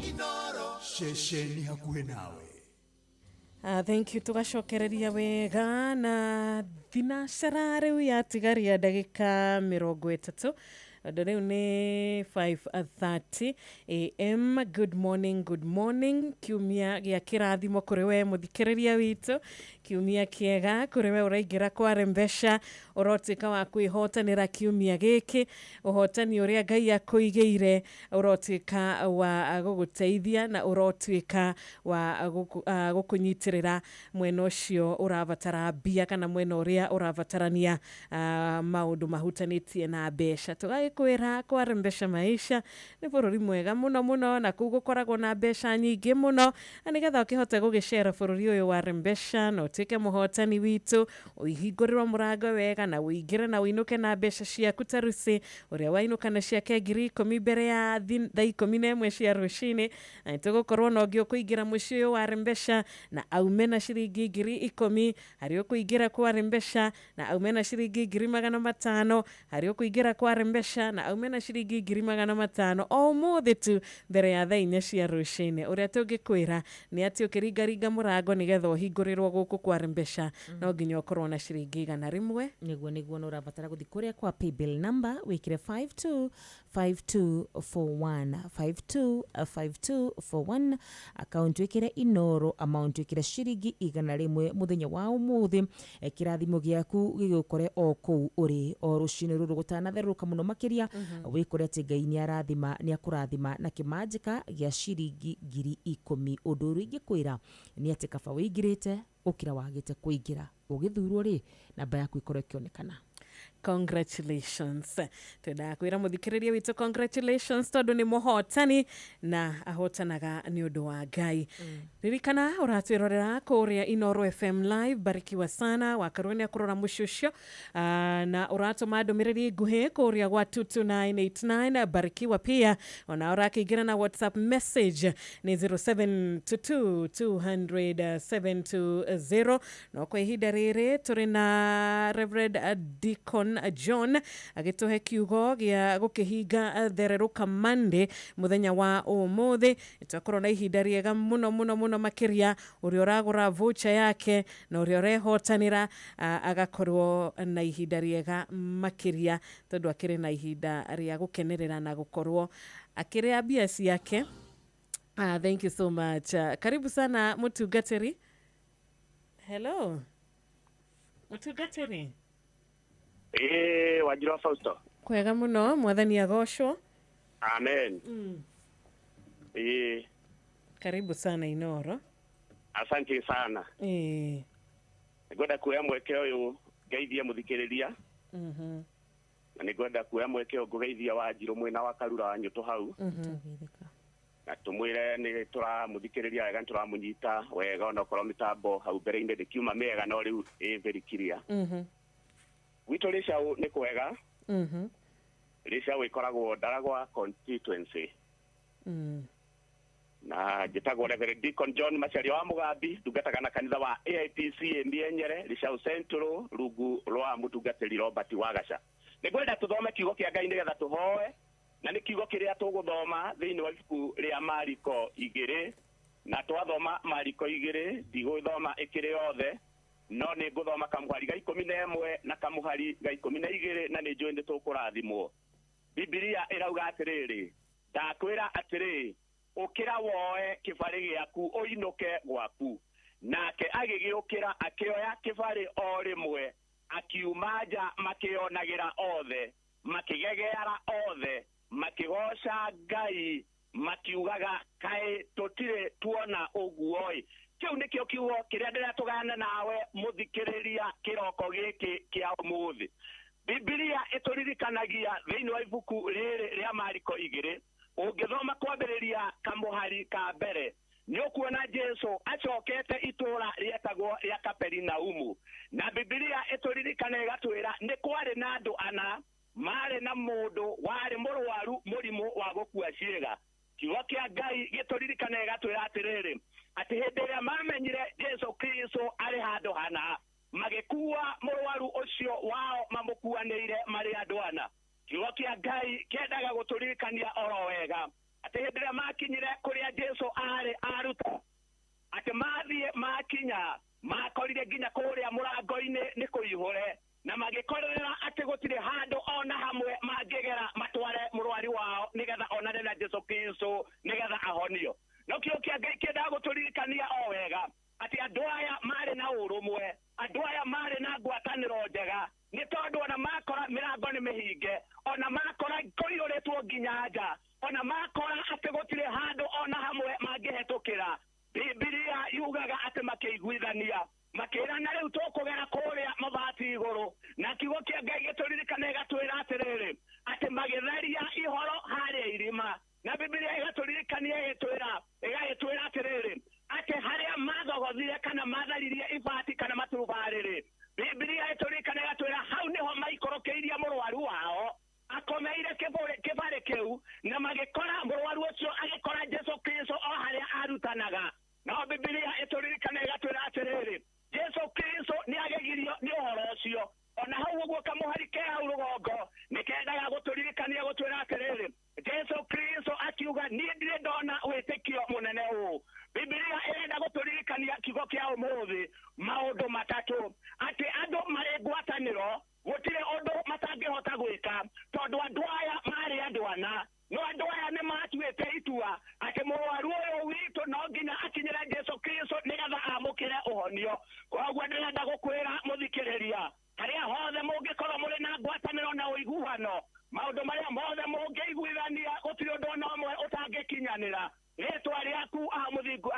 Inoro, ceceni hakuhĩ nawe. Thank you, tugacokereria wega na thinacara rĩu yatigaria ndagĩka 30, ũndũ rĩu nĩ 5:30 am. Good morning, good morning. Kiumia gĩa kĩrathimo kũrĩ we mũthikĩrĩria witũ, kiumia kĩega kũrĩ we ũraingĩra kware mbeca, ũrotuĩka wa kwĩhotanĩra kiumia gĩkĩ. Ũhotani ũrĩa Ngai akũigĩire ũrotuĩka wa gũgũteithia na ũrotuĩka wa gũkũnyitĩrĩra mwena ũcio ũrabatara mbia kana mwena ũrĩa ũrabatarania maũndũ mahutanĩtie na mbeca. Tũgagĩkwĩra kware mbeca maisha nĩ bũrũri mwega mũno mũno, na kũu gũkoragwo na mbeca nyingĩ mũno, na nĩgetha ũkĩhote gũgĩcera bũrũri ũyũ wa mbeca na ũtuĩke mũhotani witũ, ũhingũrĩrwo mũrango wega na ũingĩre na ũinũke na mbeca ciaku ta Rusi ũrĩa wainũka na ciake 10,000 mbere ya thaa 11 cia rũcinĩ. Na nĩtũgũkorwo na ũngĩ ũkũingĩra mũciĩ ũyũ wa mbeca na aume na ciringi 10,000. Harĩ ũkũingĩra kwarĩ mbeca na aume na ciringi 500,000. Harĩ ũkũingĩra kwarĩ mbeca na aume na ciringi 500,000 o ũmũthĩ tu mbere ya thaa 4 cia rũcinĩ. Ũrĩa tũngĩkwĩra nĩ atĩ ũkĩringaringa mũrango nĩgetha ũhingũrĩrwo gũkũ kwarĩ mbeca, no nginya ũkorwo na ciringi 100. Nĩguo nĩ ũrabatara gũthiĩ kũrĩa kwa paybill number, wĩkĩre 525241, 525241, account wĩkĩre Inoro, amount wĩkĩre ciringi 100. Mũthenya wa ũmũthĩ, kĩrathimo gĩaku gĩgũkore o kũu ũrĩ o rũcinĩ rũrũ gũtanatherũka mũno makĩria, wĩkore atĩ Ngai nĩ arathima, nĩ akũrathima na kĩmanjĩka gĩa ciringi 10,000. Ũndũ ũrĩa ingĩkwĩra nĩ atĩ kaba wĩingĩrĩte gũkĩra wagĩte kũingĩra. Ũgĩthurwo rĩ, namba yaku ĩkorwo ĩkĩonekana. Congratulations, twendaga kwĩra mũthikĩrĩria witũ congratulations, tondũ nĩ mũhotani na ahotanaga nĩ ũndũ wa Ngai. Ririkana ũratwĩrorera kũrĩa Inoro FM live. Barikiwa sana wakarwo nĩ akũrora mũciĩ ũcio, na ũratũma ndũmĩrĩri nguhĩ kũrĩa gwa 22989. Barikiwa pia ona ũrakĩingĩra na WhatsApp message nĩ 0722 200 720. No kwa ihinda rĩrĩ tũrĩ na Reverend Deacon John agĩtũhe kiugo gĩa gũkĩhinga Thererũka Monday mũthenya wa ũmũthĩ. Twakorwo na ihinda rĩega mũno mũno mũno makĩria. Ũrĩa ũragũra voucher yake na ũrĩa ũrehotanĩra agakorwo na ihinda rĩega makĩria, tondũ akĩrĩ na ihinda rĩa gũkenerera na gũkorwo akĩrĩa mbia ciake. Thank you so much. Karibu sana mũtungatĩri. Hello, mũtungatĩri. Ĩĩ, Wanjirũ wa Fausto. Kwega mũno, Mwathani agocwo. Amen. Ĩĩ. Karibu sana Inoro. Asante sana. Nĩngwenda kuoya mweke ũyũ ngeithie mũthikĩrĩria, na nĩngwenda kuoya mweke ũyũ ngũgeithia Wanjirũ mwena wa Karura wa Nyũtũ hau, na tũmwĩre nĩ tũramũthikĩrĩria wega, nĩ tũramũnyita wega, onokorwo mĩtambo hau mbere-inĩ ndĩkiuma mĩega, no rĩu ĩ very clear. Gwitũ Rĩcaũ nĩ kwega. Rĩcaũ ĩkoragwo Ndaragwa constituency, na njĩtagwo Reverend Deacon John Macharia wa Mũgambi, ndungataga na kanitha wa AIPC Mĩenyere, Rĩcaũ Central, rungu rwa mũtungatĩri Robert Wagaca. Nĩngwenda tũthome kiugo kĩa Ngai nĩgetha tũhoe, na nĩ kiugo kĩrĩa tũgũthoma thĩinĩ wa ibuku rĩa Mariko 2. Na twathoma Mariko 2, ndigũthoma ĩkĩrĩ yothe, no nĩ ngũthoma kamũhari ga 11 na kamũhari ga 12, na nĩ njũĩ nĩ tũkũrathimwo. Bibilia ĩrauga atĩrĩrĩ, ndakwĩra atĩrĩ, ũkĩra woe kĩbarĩ gĩaku ũinũke gwaku. Nake agĩgĩũkĩra, akĩoya kĩbarĩ o rĩmwe, akiuma nja makĩonagĩra othe, makĩgegeara othe, makĩgoca Ngai, makiugaga, kaĩ tũtirĩ tuona ũguo-ĩ. Kĩu nĩkĩo kiugo kĩrĩa ndĩratũgana nawe mũthikĩrĩria kĩroko gĩkĩ kĩa ũmũthĩ. Bibilia ĩtũririkanagia thĩinĩ wa ibuku rĩrĩ rĩa Mariko 2, ũngĩthoma kwambĩrĩria kamũhari ka mbere, nĩ ũkuona Jesu acokete itũũra rĩetagwo rĩa Kaperinaumu. Na Bibilia ĩtũririkana ĩgatwĩra nĩ kwarĩ na andũ ana marĩ na mũndũ warĩ mũrwaru mũrimũ wa gũkua ciĩga. Kiugo kĩa Ngai gĩtũririkana ĩgatwĩra atĩrĩrĩ, atĩ hĩndĩ ĩrĩa mamenyire Jesu Kristo arĩ handũ hana, magĩkua Magĩkuua mũrwaru ũcio wao mamũkuanĩire marĩ andũ ana. Kiugo kĩa Ngai kĩendaga gũtũririkania oro wega atĩ hĩndĩ ĩrĩa makinyire kũrĩa Jesu arĩ aruta, atĩ mathiĩ makinya makorire nginya kũrĩa mũrango-inĩ nĩ kũihũre, na magĩkorera atĩ gũtirĩ handũ ona hamwe mangĩgera matware mũrwari wao nĩgetha onane na Jesu Kristo nĩgetha ahonio. No kiugo kĩa Ngai kĩendaga gũtũririkania o wega atĩ andũ aya marĩ na ũrũmwe, andũ aya marĩ na ngwatanĩro njega, nĩ tondũ ona makora mĩrango nĩ mĩhinge, ona makora kũiyũrĩtwo nginya nja, ona makora atĩ gũtirĩ handũ ona hamwe mangĩhetũkĩra, Bibilia yugaga atĩ makĩiguithania, makĩrana rĩu tũkũgera kũrĩa mabati igũrũ. Na kiugo kĩa Ngai gĩtũririkana gĩgatwĩra atĩrĩrĩ, atĩ magĩtharia ihoro harĩa irima. Na Bibilia ĩgatũririkania ĩgagĩtwĩra atĩrĩrĩ, atĩ harĩa mathogothire kana matharirie ibati kana maturubarĩ, Bibilia ĩtũririkana ĩgatwĩra hau nĩho maikũrũkĩirie mũrwaru wao akomeire kĩbarĩ kĩu, na magĩkora mũrwaru ũcio agĩkora Jesu Kristo o harĩa arutanaga. No Bibilia ĩtũririkana ĩgatwĩra atĩrĩrĩ, Jesu Kristo nĩ agegirio nĩ ũhoro ũcio. Ona hau ũguo kamũhari ke hau rũgongo nĩ kendaga gũtũririkania gũtwĩra atĩrĩrĩ, Jesu Kristo akiuga niĩ ndirĩ ndona wĩtĩkio mũnene ũũ. Bibilia ĩrenda gũtũririkania kiugo kĩa ũmũthĩ maũndũ matatũ, atĩ andũ marĩ ngwatanĩro gũtirĩ ũndũ matangĩhota gwĩka, tondũ andũ aya marĩ andũ ana. No andũ aya nĩ matuĩte itua atĩ mũrwaru ũyũ witũ no nginya akinyĩre Jesu Kristo nĩgetha amũkĩre ũhonio. Koguo ndĩrenda gũkwĩra mũthikĩrĩria, harĩa hothe mũngĩkorwo mũrĩ na ngwatanĩro na ũiguano, maũndũ marĩa mothe mũngĩiguithania gũtirĩ ũndũ ona ũmwe ũtangĩkinyanĩra. Rĩtwa rĩaku mũthingu,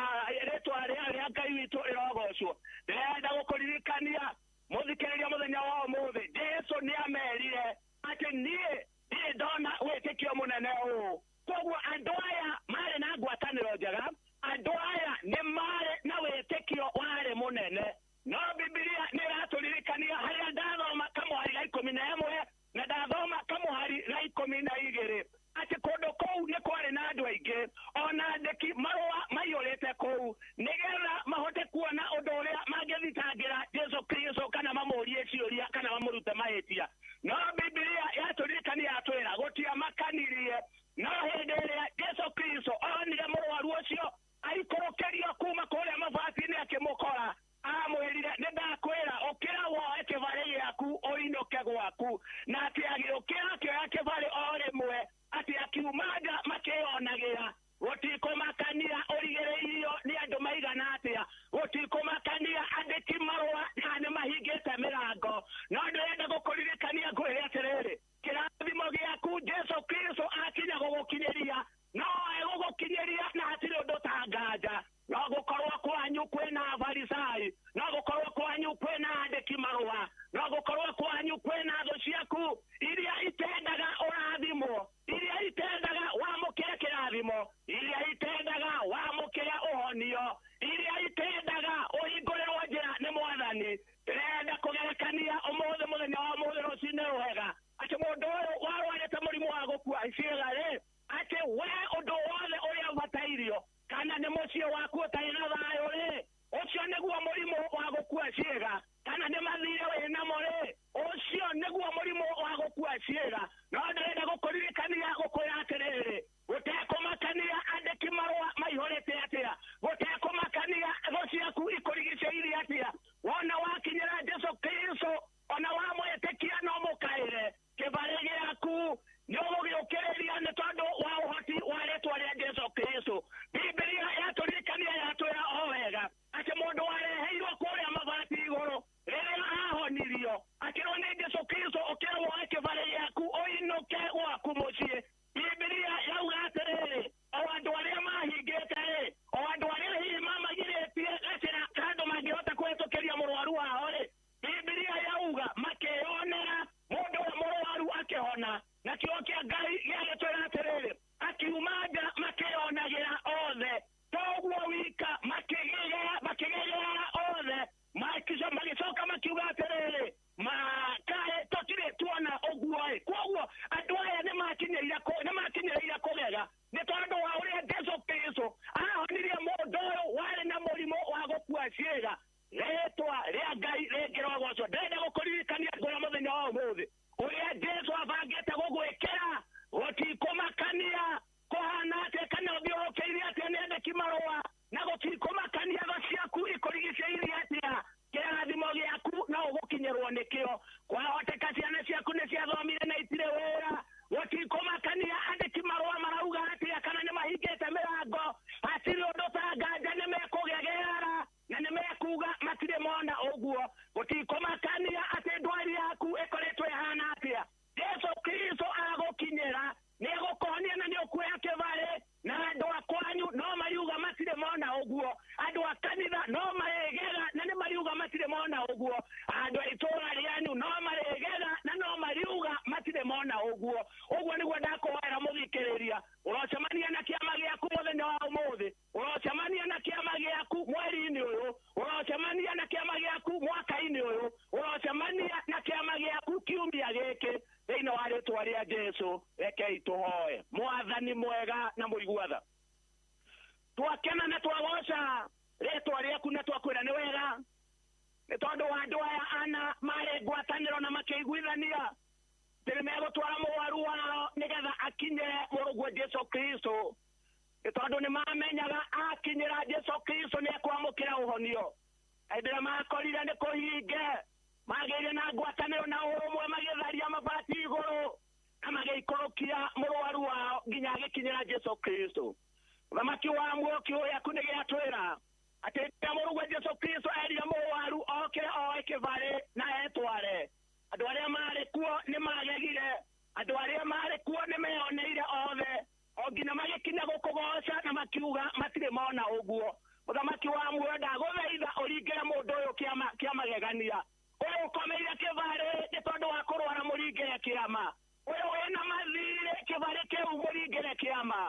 rĩtwa rĩa Ngai witũ rĩrogocwo. Ndĩrenda gũkũririkania mũthikĩrĩria mũthenya wa ũmũthĩ, Jesu nĩ amerire atĩ niĩ ndirĩ ndona wĩtĩkio mũnene ũũ. Koguo andũ aya marĩ na ngwatanĩro njega, andũ aya nĩ marĩ na wĩtĩkio warĩ mũnene. No Bibilia nĩ ĩratũririkania harĩa ndathoma kamũhari ga 11 na ndathoma kamũhari ga 12 atĩ kũndũ kũu nĩ kwarĩ na andũ aingĩ, ona andĩki marũa maiyũrĩte kũu nĩgetha mahote kuona ũndũ ũrĩa mangĩthitangĩra Jesu Kristo kana mamũrie ciũria kana mamũrute mahĩtia. No Bibilia yatũririkania yatwĩra gũtiamakanirie. No hĩndĩ ĩrĩa Jesu Kristo onire mũrwaru ũcio aikũrũkĩrio kuma kũrĩa mabati-inĩ akĩmũkora, amwĩrire nĩ ndakwĩra ũkĩra woe kĩbarĩ gĩaku ũinũke gwaku. Na atĩ agĩũkĩra akĩoya kĩbarĩ o rĩmwe, atĩ akiuma nja makĩyonagĩra. Gũtikũmakania ũrigĩrĩirio nĩ andũ maigana atĩa, gũtikũmakania andĩki marũa kana nĩ mahingĩte mĩrango. No ndĩrenda gũkũririkania ngwĩre atĩrĩrĩ, kĩrathimo gĩaku Jesu Kristo akinya gũgũkinyĩria, no egũgũkinyĩria na hatirĩ ũndũ ũtanganja. No gũkorwo kwanyu kwĩna Afarisai, no gũkorwo kwanyu kwĩna andĩki marũa, no gũkorwo kwanyu kwĩna thũ ciaku iria itendaga ũrathimwo, iria itendaga wamũkĩre kĩrathimo, iria itendaga wamũkĩre ũhonio, iria itendaga ũhingũrĩrwo njĩra nĩ Mwathani. Ndĩrenda kũgerekania ũmũthĩ mũthenya wa ũmũthĩ rũcinĩ wega atĩ mũndũ ũyũ warwarĩte mũrimũ wa gũkua ciĩga rĩ, atĩ we ũndũ wothe ũrĩa ũbatairio kana nĩ mũciĩ waku ũtarĩ na thayũ rĩ, ũcio nĩguo mũrimũ wa gũkua ciĩga, kana nĩ mathirĩ wĩnamo rĩ, ũcio nĩguo mũrimũ wa gũkua ciĩga. No ndĩrenda gũkũririkania gũkwĩra atĩrĩrĩ, gũtekũmakania andĩki marũa maihũrĩte atĩa, gũtekũmakania thũ ciaku ikũrigicĩirie atĩa, wona wakinyĩra Jesu Kristo ona wamwĩtĩkia no mũkaĩre, kĩbarĩ gĩaku nĩ ũgũgĩũkĩrĩria nĩ tondũ wa ũhoti wa rĩtwa rĩa Jesu Kristo. Bibilia yatũririkania yatwĩra o wega atĩ mũndũ wareheirwo kũrĩa mabati igũrũ rĩrĩa ahonirio akĩrwo nĩ Jesu Kristo ũkĩra woe kĩbarĩ gĩaku ũinũke gwaku mũciĩ. Bibilia yauga atĩrĩrĩ, o andũ arĩa mahingĩte rĩ, o andũ arĩa hihi mamagirĩtie gacĩra kandũ mangĩhota kũhetũkĩria mũrwaru wao rĩ, Bibilia yauga makĩyonera mũndũ ũyũ mũrwaru akĩhona. Na kiugo kĩa Ngai gĩagĩtwĩra atĩrĩrĩ, akiuma nja makĩyonagĩra othe, toguo wika makĩgegera othe, magĩcoka makiuga atĩrĩrĩ, makaĩ tũtirĩ tuona ũguo ĩ. Koguo andũ aya nĩ makinyĩrĩire kũgega nĩ tondũ wa ũrĩa Jesu Kristo ahonirie mũndũ ũyũ warĩ na mũrimũ wa gũkua ciĩga. Rĩtwa rĩa Ngai rĩngĩrogocwo. Ndĩrenda ũraremwo nĩkĩo. Kwahoteka ciana ciaku nĩ ciathomire na itirĩ wĩra. Gũtikũmakania andĩki marũa marauga atĩa kana nĩ mahingĩte mĩrango. Hatirĩ ũndũ ta nganja nĩ mekũgegeara na nĩ mekuga matirĩ mona ũguo. Gũtikũmakania atĩ ndwari yaku ĩkoretwo ĩhana atĩa. Jesu Kristo agũkinyĩra, nĩ egũkũhonia na nĩ ũkuoya kĩbarĩ, na andũ a kwanyu no mariuga matirĩ mona ũguo. Andũ a kanitha no marĩgega na nĩ mariuga matirĩ mona ũguo. Andũ a itũũra rĩanyu no marĩgega na no mariuga matirĩ mona ũguo. Ũguo nĩguo ndakũhoera mũthikĩrĩria. Ũrocemania na kĩama gĩaku mũthenya wa ũmũthĩ, ũrocemania na kĩama gĩaku mweri-inĩ ũyũ, ũrocemania na kĩama gĩaku mwaka-inĩ ũyũ, ũrocemania na kĩama gĩaku kiumia gĩkĩ. Thĩinĩ wa rĩtwa rĩa Jesu, rekei tũhoe. Mwathani mwega na mũigua tha, twakena na twagoca rĩtwa rĩaku na twakwĩra nĩ wega, nĩ tondũ wa andũ aya ana marĩ ngwatanĩro na makĩiguithania atĩ nĩ megũtwara mũrwaru wao nĩgetha akinyĩre mũrũguo Jesu Kristo, nĩ tondũ nĩ mamenyaga akinyĩra Jesu Kristo nĩ ekwamũkĩra ũhonio. Hĩndĩ ĩrĩa makorire nĩ kũhinge, magĩire na ngwatanĩro na ũrũmwe, magĩtharia mabati igũrũ na magĩikũrũkia mũrwaru wao nginya agĩkinyĩra Jesu Kristo. Mũthamaki wa muoyo, kiugo gĩaku nĩ gĩatwĩra atĩ rĩrĩa mũrũguo Jesu Kristo erire mũrwaru okĩre oe kĩbarĩ na etware, andũ arĩa marĩ kuo nĩ magegire, andũ arĩa marĩ kuo nĩ meyoneire othe, o nginya magĩkinya gũkũgoca na makiuga matirĩ mona ũguo. Mũthamaki wa muoyo, ndagũthaitha ũringĩre mũndũ ũyũ kĩama kĩa magegania. Ũyũ ũkomeire kĩbarĩ nĩ tondũ wa kũrwara, mũringĩre kĩama. Ũyũ wĩna mathirĩ, kĩbarĩ kĩu mũringĩre kĩama.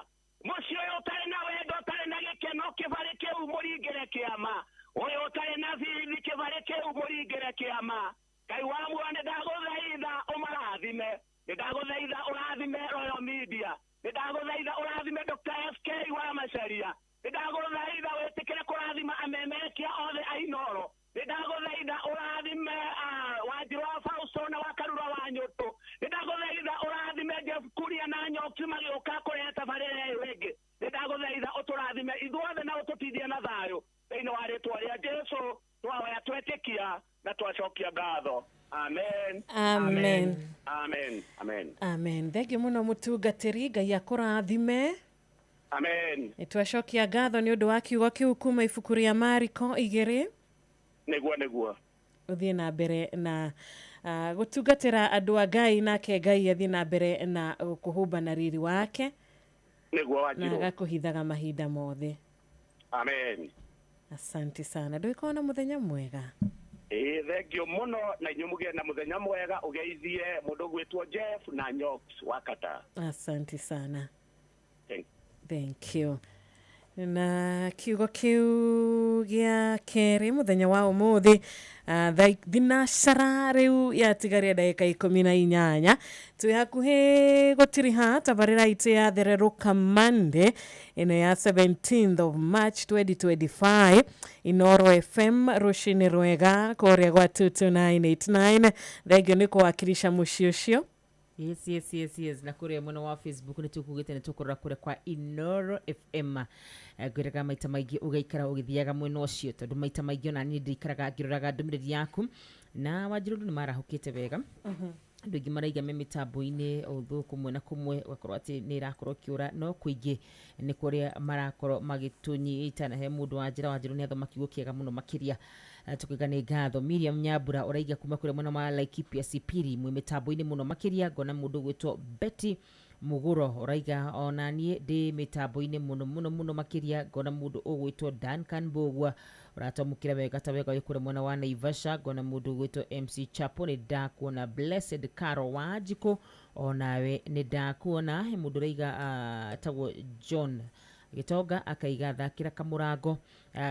Mũciĩ ũyũ ũtarĩ na wendo, ũtarĩ na gĩkeno, kĩbarĩ kĩu mũringĩre kĩama. Ũyũ ũtarĩ na bithi, kĩbarĩ kĩu mũringĩre kĩama. Ngai wa muoyo, nĩ ndagũthaitha ũmarathime, nĩ ndagũthaitha ũrathime Royal Media, nĩ ndagũthaitha ũrathime Dr. SK wa Macharia, nĩ ndagũthaitha wĩtĩkĩre kũrathima amemerekia othe a Inooro, nĩ ndagũthaitha ũrathime Wanjirũ wa Fausto na wa Karura wa Nyũtũ, nĩ ndagũthaitha ũrathime Jeff Kuria na Nyoki magĩũka kũrehe tabarĩra ĩyo ĩngĩ. Nĩ ndagũthaitha ũtũrathime ithuothe na ũtũtindie na thayũ. Thĩinĩ wa rĩtwa rĩa Jesu twahoya twetĩkia na twacokia ngatho. Amen. Amen. Amen. Amen. Amen. Thengiũ mũno mũtungatĩri, Ngai akũrathime. Amen. Nĩ twacokia ngatho nĩ ũndũ wa kiugo kĩu kuma ibuku rĩa Mariko 2. Nĩguo nĩguo. Ũthiĩ na mbere na gũtungatĩra andũ a Ngai, nake Ngai athiĩ na mbere na gũkũhumba na riri wake Nĩguo na Wanjirũ. agakũhithaga mahinda mothe. Amen. Asante sana, ndũgĩkorwo na mũthenya mwega. Ĩĩ, thengio mũno na inyuĩ mũgĩe na mũthenya mwega. Ũgeithie mũndũ ũgwĩtwo Jeff na Nyox wa Kata. Asante sana. Thank Thank you. Na kiugo kĩu gĩa kerĩ mũthenya wa ũmũthĩ, thaa thinacara rĩu yatigaria ndagĩka 18, twĩ hakuhĩ gũtiriha tabarĩra itũ ya Thererũka Monday ĩno ya 17th of March 2025, Inooro FM rũcinĩ rwega kũrĩa gwa 22989. Thengio nĩ kũwakilisha mũciĩ ũcio. Yes. Na kuria mwena wa Facebook nĩ tũkugĩte nĩ tũkũrora kũrĩa kwa Inooro FM. Ngwĩraga maita maingĩ ũgaikara ũgĩthiaga mwena ũcio, tondũ maita maingĩ ona niĩ ndikaraga ngĩroraga ndũmĩrĩri yaku. Na Wanjirũ, andũ nĩ marahũkĩte wega, andũ aingĩ maraiga me mĩtambo-inĩ ũthũ kũmwe na kũmwe, ũgakorwo atĩ nĩ ĩrakorwo ĩkĩũra, no kũingĩ nĩ kũrĩa marakorwo magĩtũnyita. Na he mũndũ wa njĩra, Wanjirũ nĩ athoma kiugo kĩega mũno makĩria. Tukiuga nĩ ngatho. Miriam Nyambura ũraiga kuma kũrĩa mwena wa Laikipia Sipiri, mwĩ mĩtambo-inĩ mũno makĩria. Ngona mũndũ ũgwĩtwo Betty Muguro ũraiga ona niĩ ndĩ mĩtambo-inĩ mũno mũno mũno makĩria. Ngona mũndũ ũgwĩtwo Duncan Mbũgua ũratwamũkĩra wega ta wega wĩ kũrĩa mwena wa Naivasha. Ngona mũndũ ũgwĩtwo MC Chapo, nĩ ndakuona. Blessed Caro Wanjikũ, onawe nĩ ndakuona. He mũndũ ũraiga tagwo John Gĩtonga akaiga thakĩra kamũrango,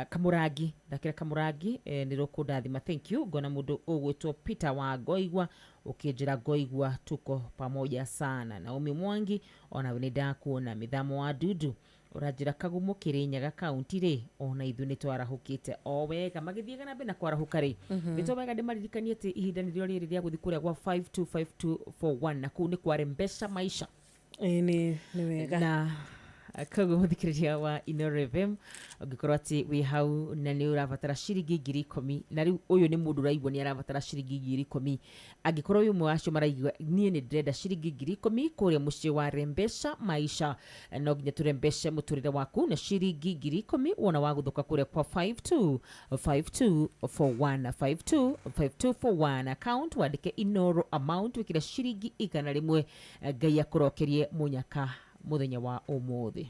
kamũrangi, thakĩra kamũrangi, nĩ rũkũndathima, thank you. Ngona mũndũ ũgwĩtwo Peter wa Ngoigwa ũkĩnjĩra Ngoigwa tuko pamoja sana. Naomi Mwangi, onawe nĩ ndakuona. Mĩthamo wa Dudu ũranjĩra Kagumo Kĩrĩnyaga kaunti rĩ, ona ithuĩ nĩ twarahũkĩte o wega, magĩthiaga na mbere na kwarahũka rĩ. Nĩ wega ndĩmaririkanie atĩ ihinda nĩrĩo rĩrĩ rĩa gũthiĩ kũrĩa gwa 525241, na kũu nĩ kwarĩ mbeca maisha. Ĩĩ, nĩ wega. Na Koguo mũthikĩrĩria wa Inoro FM, ũngĩkorwo atĩ wĩ hau na nĩ ũrabatara ciringi 10,000, na rĩu ũyũ nĩ mũndũ ũraigua nĩ arabatara ciringi 10,000, angĩkorwo wĩ ũmwe wacio maraigua niĩ nĩ ndĩrenda ciringi 10,000 kũrĩa mũciĩ wa Rembesha Maisha, no nginya tũrembeshe mũtũrĩre waku na ciringi 10,000 wona wa gũthũka kũrĩa kwa 525241, 525241 account, wandĩke Inoro amount, wĩkĩre ciringi 100. Ngai akũrokerie mũnyaka mũthenya wa ũmũthĩ.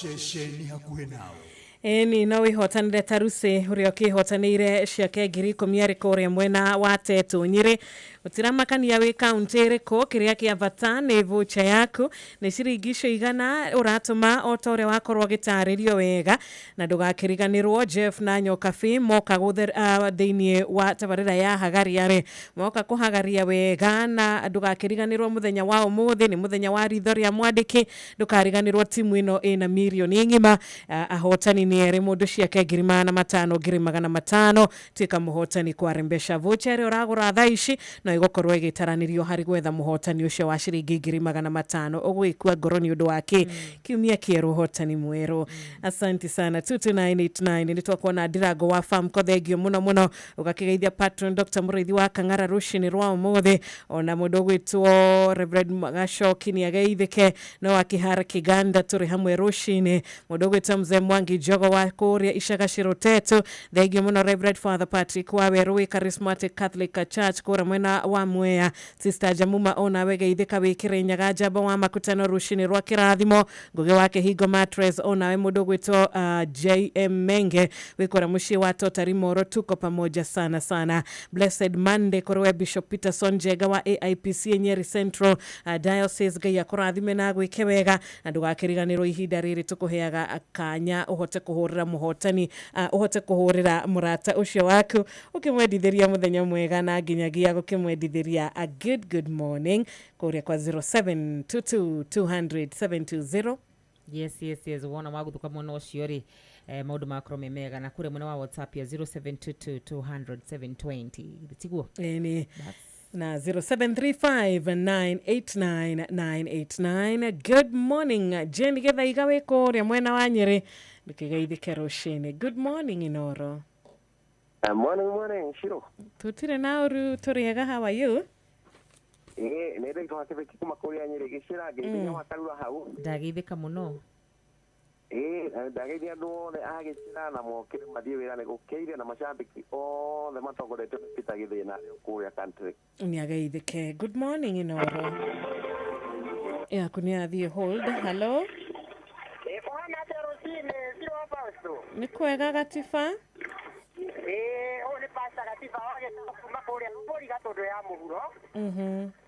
Ceceni hakuhĩ nawe. Ĩni no wĩhotanĩre ta Rusi ũrĩa ũkĩhotanĩire ciake 10,000 arĩ kũrĩa mwena wa Tetũ Nyĩrĩ. Gũtiramakania wĩ kaũntĩ ĩrĩkũ, kĩrĩa kĩa bata nĩ voucher yaku nĩ ciringi icio 100 ũratũma o ta ũrĩa wakorwo ũgĩtarĩrio wega, na ndũgakĩriganĩrwo Jeff na Nyokabi moka thĩinĩ wa tabarĩra ya Hagaria rĩ, moka kũhagaria wega, na ndũgakĩriganĩrwo mũthenya wa ũmũthĩ nĩ mũthenya wa ritho rĩa mwandĩki. Ndũkariganĩrwo timu ĩno ĩna mirioni ng'ima, ahotani nĩ erĩ, mũndũ ciake 500,000, 500,000. Tuĩka mũhotani kwa Rembesha. Voucher ĩrĩa ũragũra thaa ici no ĩgũkorwo ĩgĩtaranĩrio harĩ gwetha mũhotani ũcio wa ciringi 500,000. Ũgũgĩkua ngoro nĩ ũndũ wa kĩ? Kiumia kĩerũ, ũhotani mwerũ. Asante sana. 22989 nĩ twakuona Ndirango wa Famco, thengio mũno mũno. Ũgakĩgeithia patron Dr. Mũrĩithi wa Kang'ara rũcinĩ rwa ũmũthĩ, ona mũndũ ũgwĩtwo Reverend Gacoki nĩ ageithĩke, no akĩhara Kiganda tũrĩ hamwe rũcinĩ. Mũndũ ũgwĩtwo Mzee Mwangi Njogo wa kũrĩa Icagacĩrũ Tetu, thengio mũno. Reverend Father Patrick wa Werũ wĩ Charismatic Catholic Church kũrĩa mwena wa Mwea. Sister Jamuma, onawe geithĩka wĩ Kĩrĩnyaga. Njamba wa makutano, rũcinĩ rwa kĩrathimo. Ngugi wa Kĩhingo Matres, onawe mũndũ ũgwĩtwo JM Menge wĩ kũrĩa mũciĩ wa Totari Moro, tuko pamoja sana sana. Blessed Monday kũrĩ we Bishop Peterson Njega wa AIPC Nyeri Central Diocese. Ngai akũrathime na agwĩke wega, na ndũgakĩriganĩrwo ihinda rĩrĩ tũkũheaga kanya ũhote kũhũrĩra mũhotani, ũhote kũhũrĩra mũrata ũcio waku ũkĩmwendithĩria mũthenya mwega, na nginyagia gũkĩmwendithĩria a good good morning kũrĩa kwa 0722 200 720. Yes, wona waguthuka mwena ũcio rĩ, maũndũ magakorwo me mega, na kũrĩa mwena wa WhatsApp ya 0722 200 720, tiguo? Ĩni na 0735989989. Good morning, Jane Gĩthaiga wĩ kũrĩa mwena wa Nyĩrĩ, ndũkĩgeithĩke rũcinĩ. Good morning, Inoro. Morning, morning, Shiro. Tũtirĩ na ũru, tũrĩ ega. How are you? Ĩ nĩ ndĩtwa kĩbeti kuma kũrĩa Nyĩrĩ gĩcĩra ngĩithia wa Karura hau. Ndageithĩka mũno. Ĩ ndageithia andũ othe a gĩcĩra na mokĩre mathiĩ wĩra nĩ gũkĩire, na macambĩki othe matongoretio nĩ Peter Gĩthĩna arĩ o kũrĩa country. Nĩ ageithĩke. Good morning, Inoro. Yaku nĩ athiĩ hold. Hello. Kũhana atĩa rũcinĩ, Shiro wa Fausto? Nĩ kwega, Gatiba. Ĩĩ, ũyũ nĩ Pastor Gatiba wa Gĩcao kuma kũrĩa Rũbũri Gatũndũ ya mũhuro.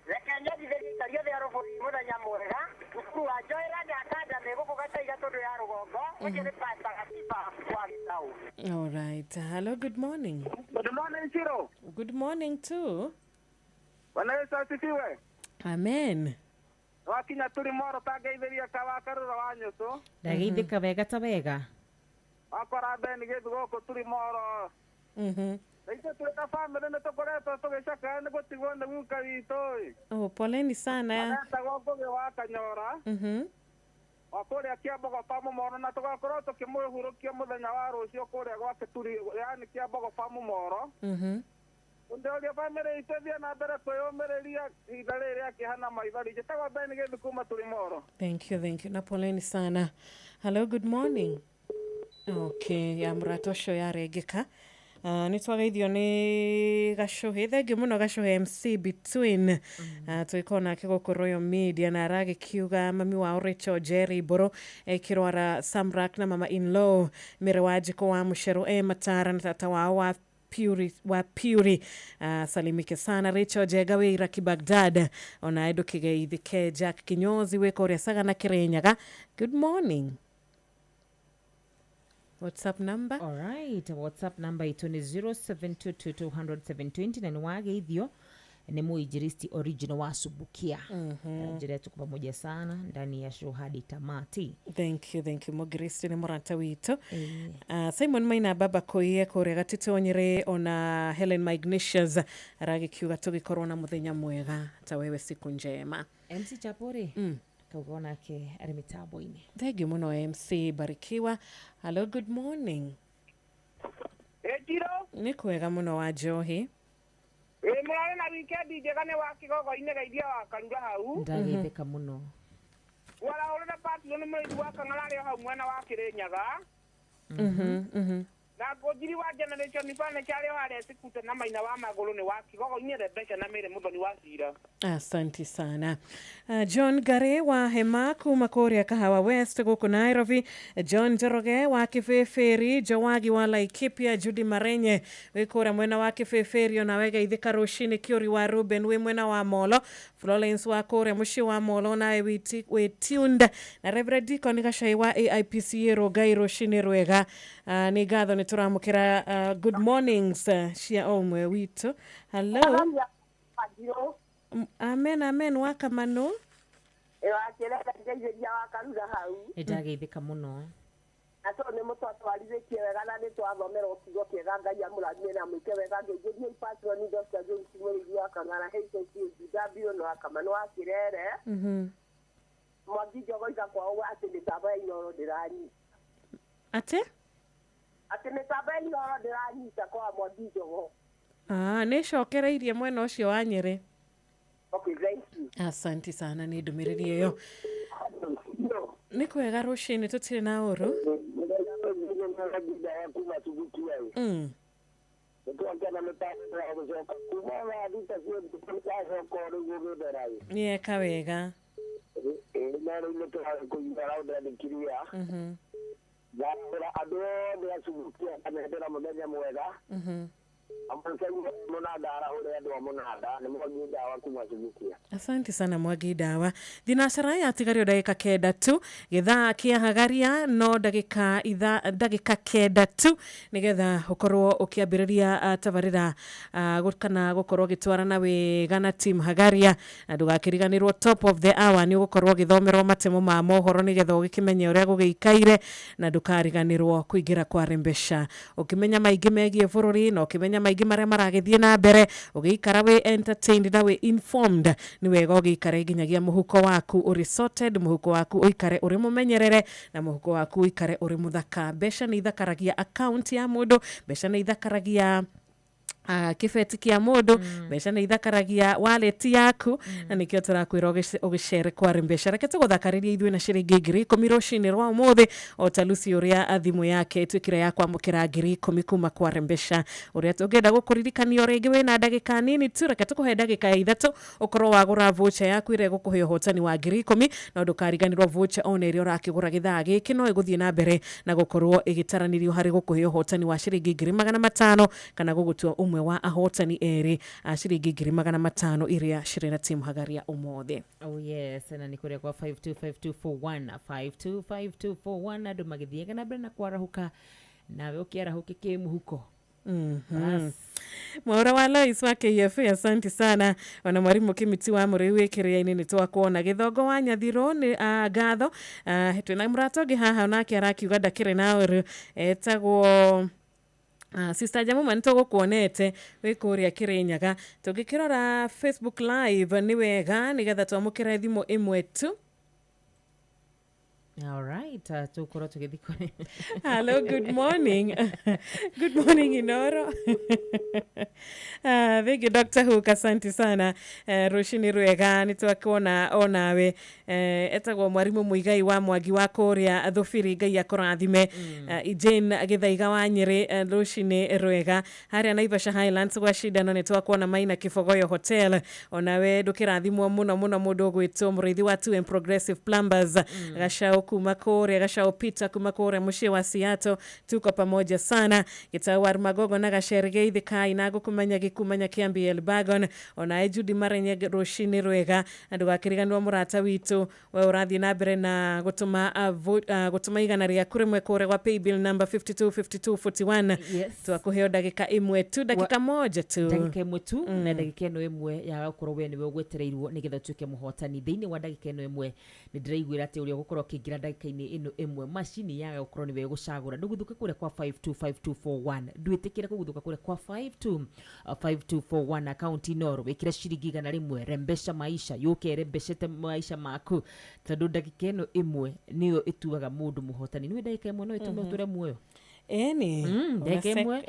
Reke nyendithĩrie aikari othe a Rũbũri mũthenya mwega. Cukuru wa Joyland Academy gũkũ Gatai Gatũndũ ya rũgongo. Ũcio nĩ Pastor Gatiba wa Gĩcao. All right. Hello, good morning. Good morning, Shiro. Good morning too. Bwana Yesu asifiwe. Amen. Wakinya turi moro tangeithĩria kawa Karura wa nyũtũ. Ndageithĩka wega ta wega. Wakora Ben gĩthu gũkũ turi moro. Ithuĩ twĩ ta bamĩrĩ nĩ tũkoretwo tũgĩcakaya nĩ gũtigwo nĩ guka witũ ĩ. Oh, poleni sana. Aretagwo Ngũgĩ wa Kanyora. Wa kũrĩa Kĩambogo pa Mũmoro, na tũgakorwo tũkĩmũhurũkia mũthenya wa rũciũ kũrĩa gwake turi, yani Kĩambogo pa Mũmoro. Ndĩũria bamĩrĩ itũ ĩthiĩ na mbere kwĩyũmĩrĩria ihinda rĩrĩ rĩa kĩeha na maithori. Njĩtagwo Ben Gĩthu kuma tũrĩ moro. Thank you, thank you. Na poleni sana. Hello, good morning. Okay, ya mũrata ũcio yarengeka. Nĩ twageithio nĩ Gacũhĩ, thengio mũno Gacũhĩ MC Between. Tũgĩkorwo nake gũkũ Royal Media, na aragĩkiuga mami wao Rachel Jerry Mbũrũ ekĩrwara Samrak, na mama in law Mĩrĩ wa Njĩkũ wa Mũcerũ e Matara, na tata wao wa Puri, wa Puri. Salimike sana Rachel Njega wĩ Iraki Baghdad, ona ndũkĩgeithĩke. Jack Kinyozi wĩ kũrĩa Sagana Kĩrĩnyaga. Good morning. WhatsApp number? Alright, WhatsApp number itũ nĩ 0722 200 720, na nĩ wageithio nĩ muinjilisti original wa Subukia. Njĩra tuko pamoja sana ndani ya show hadi tamati. Thank you, thank you. Mũgiristi nĩ mũrata witũ. Simon Maina baba koiye kũrĩa Gatitũ Nyĩrĩ, ona Helen Magnesius aragĩkiuga tũgĩkorwo na mũthenya mwega ta wewe, siku njema. MC Chapore. Akauga onake arĩ mĩtambo-inĩ. Thank you mũno MC Barikiwa. Hello, good morning. Ĩnjirũ. Nĩ kwega mũno wa Njohi. Ĩ mũrarĩ na wikendi njega nĩ wa kĩgogo-inĩ geithia wa Karura hau. Ndageithĩka mũno. Warahũrĩra patio nĩ mũrĩithi wa Kang'ara arĩ o hau mwena wa Kĩrĩnyaga. Na ngũnjiri wa Generation Furniture arĩ o harĩa Sikute na Maina wa Magũrũ nĩ wa kĩgogo-inĩ Rebecca na Mary Mũthoni wa Cira. Asante sana. John Gare wa Hema kuma kũrĩa Kahawa West gũkũ Nairobi, John Njoroge wa Kĩbĩbĩri, Jowagi wa Laikipia, Judy Marenye wĩ kũrĩa mwena wa Kĩbĩbĩri, onawe geithĩka rũcinĩ, Kĩũri wa Ruben wĩ mwena wa Molo, Florence wa kũrĩa mũciĩ wa Molo nawe wĩ tuned, na Reverend Deacon Gacai wa AIPCA Rongai rũcinĩ rwega. Nĩ ngatho nĩ tũramũkĩra good mornings cia o ũmwe witũ. Hello. Amen, amen, wakamano. Wakirekereria wakarura hau. Nĩ ndageithĩka mũno. Na tondũ nĩ mũtwatwarithĩtie wega na nĩ twathomerwo kiugo kĩega, Ngai amũrathime na mwĩke wega. Ngeithĩrie Patron Dr. James Mũrĩithi wa Kang'ara HSGW na Wakamano wa Kĩrere. Mwangi Njogoiga kwao atĩ mĩtambo ya Inooro ndĩranyita. Atĩ? Atĩ mĩtambo ya Inooro ndĩranyita kwa Mwangi Njogo. Nĩ cokereirie mwena ũcio wa Nyĩrĩ. Okay, thank you. Asante sana nĩ ndũmĩrĩri ĩyo. Nĩ kwega rũcinĩ tũtirĩ na ũru. Nĩeka wega. Asante sana Mwangi Ndawa. Thinacara yatigario ndagĩka 9 tu, gĩthaa kĩa hagaria no ndagĩka 9 tu nĩgetha ũkorwo ũkĩambĩrĩria tabarĩra kana gũkorwo ũgĩtwarana wega na team Hagaria, na ndũgakĩriganĩrwo top of the hour nĩ ũgũkorwo ũgĩthomerwo matemo ma mohoro nĩgetha ũgĩkĩmenye ũrĩa gũgĩikaire, na ndũkariganĩrwo kũingĩra kwa Rembesha ũkĩmenya maingĩ megiĩ bũrũri na ũkĩmenya maingĩ marĩa maragĩthiĩ na mbere, ũgĩikara wĩ entertained na wĩ informed. Nĩ wega ũgĩikare nginyagia mũhuko waku ũrĩ sorted, mũhuko waku ũikare ũrĩ mũmenyerere na mũhuko waku ũikare ũrĩ mũthaka. Mbeca nĩ ithakaragia account ya mũndũ, mbeca nĩ ithakaragia kĩbeti kĩa mũndũ, mbeca nĩ ithakaragia wallet yaku, na nĩkĩo tũrakwĩra ũgĩcere kwa Rembesha. Reke tũgũthakarĩrie ithuĩ na ciringi 10,000 rũcinĩ rwa ũmũthĩ, o ta Lucy ũrĩa thimũ yake ĩtuĩkire ya kwamũkĩra 10,000 kuma kwa Rembesha. Ũrĩa tũngĩenda gũkũririkania o rĩngĩ wĩna ndagĩka nini tu, reke tũkũhe ndagĩka 3 ũkorwo wagũra voucher yaku ĩrĩa ĩgũkũhe ũhotani wa 10,000, na ndũkariganĩrwo voucher ona ĩrĩa ũrakĩgũra gĩthaa gĩkĩ no ĩgũthiĩ na mbere na gũkorwo ĩgĩtaranĩrio harĩ gũkũhe ũhotani wa ciringi 500,000 kana gũgũtua ũmwe wa ahotani erĩ a ciringi 500,000 iria cirĩ na team Hagaria ũmũthĩ. Oh yes, na nĩ kũrĩa kwa 525241 525241 andũ magĩthiaga na mbere na kwarahũka, nawe ũkĩarahũke kĩmũhuko. Mwaura wa Lois wa KFA, asante sana. Ona mwarimu Kimiti wa Mũrĩu wĩ kĩrĩa-inĩ nĩ twakuona. Gĩthongo wa Nyathiro nĩ ngatho. Twĩna mũrata ũngĩ haha onake arakiuga ndakĩrĩ na ũru, etagwo Sister Jamuma, nĩtũgũkuonete wĩ kũrĩa Kĩrĩnyaga. Tũngĩkĩrora Facebook live nĩ wega nĩgetha twamũkĩre thimũ ĩmwe tu. All right, tũkorwo tũgĩthiĩ kũrĩ. Hello, good morning. Good morning Inoro. Thank you Dr. Hook, asante sana. Rũcinĩ rwega nĩ twakuona onawe. Etagwo mwarimu Muigai wa Mwangi wa kũrĩa Thũbiri, Ngai akũrathime. Jane Gĩthaiga wa Nyĩrĩ, rũcinĩ rwega. Harĩa Naivasha Highlands gwa cindano nĩ twakuona Maina Kĩbogoyo Hotel, onawe ndũkĩrathimwo mũno mũno mũndũ ũgwĩtwo mũrĩithi wa 2M Progressive Plumbers. Gacao kuma kũrĩa, Gacao Peter kuma kũrĩa mũciĩ wa Seattle, tuko pamoja sana. Gĩtau wa Magogo na Gacere geithĩkai na gũkũmenya gĩkumenya kĩa BL Bagon, onawe Judy Marenye rũcinĩ rwega, na ndũgakĩriganĩrwo mũrata witũ we ũrathiĩ na mbere na gũtũma 100 rĩaku rĩmwe kũrĩa gwa paybill number 525241. Yes. Twakũheo ndagĩka 1 tu, ndagĩka 1 tu, ndagĩka 1 tu, na ndagĩka ĩno ĩmwe ya gũkorwo we nĩwe ũgwetereirwo nĩgetha ũtuĩke mũhotani. Thĩinĩ wa ndagĩka ĩno ĩmwe nĩ ndĩraiguĩra atĩ ũrĩa ũgũkorwo ũkĩingĩra Wekĩra ndagĩka-inĩ ĩno ĩmwe macini yaga gũkorwo nĩwe ĩgũcagũra. Ndũguthũke kũrĩa kwa 525241, ndwĩtĩkĩre kũguthũka kũrĩa kwa 525241. Akaunti Inoro, wĩkĩre ciringi 100, rembesha maisha yũke rembeshete maisha maku, tondũ ndagĩka ĩno ĩmwe nĩyo ĩtuaga mũndũ mũhotani. Nĩwe ndagĩka ĩmwe no ĩtũme ũtũre muoyo. Ĩni. Ndagĩka ĩmwe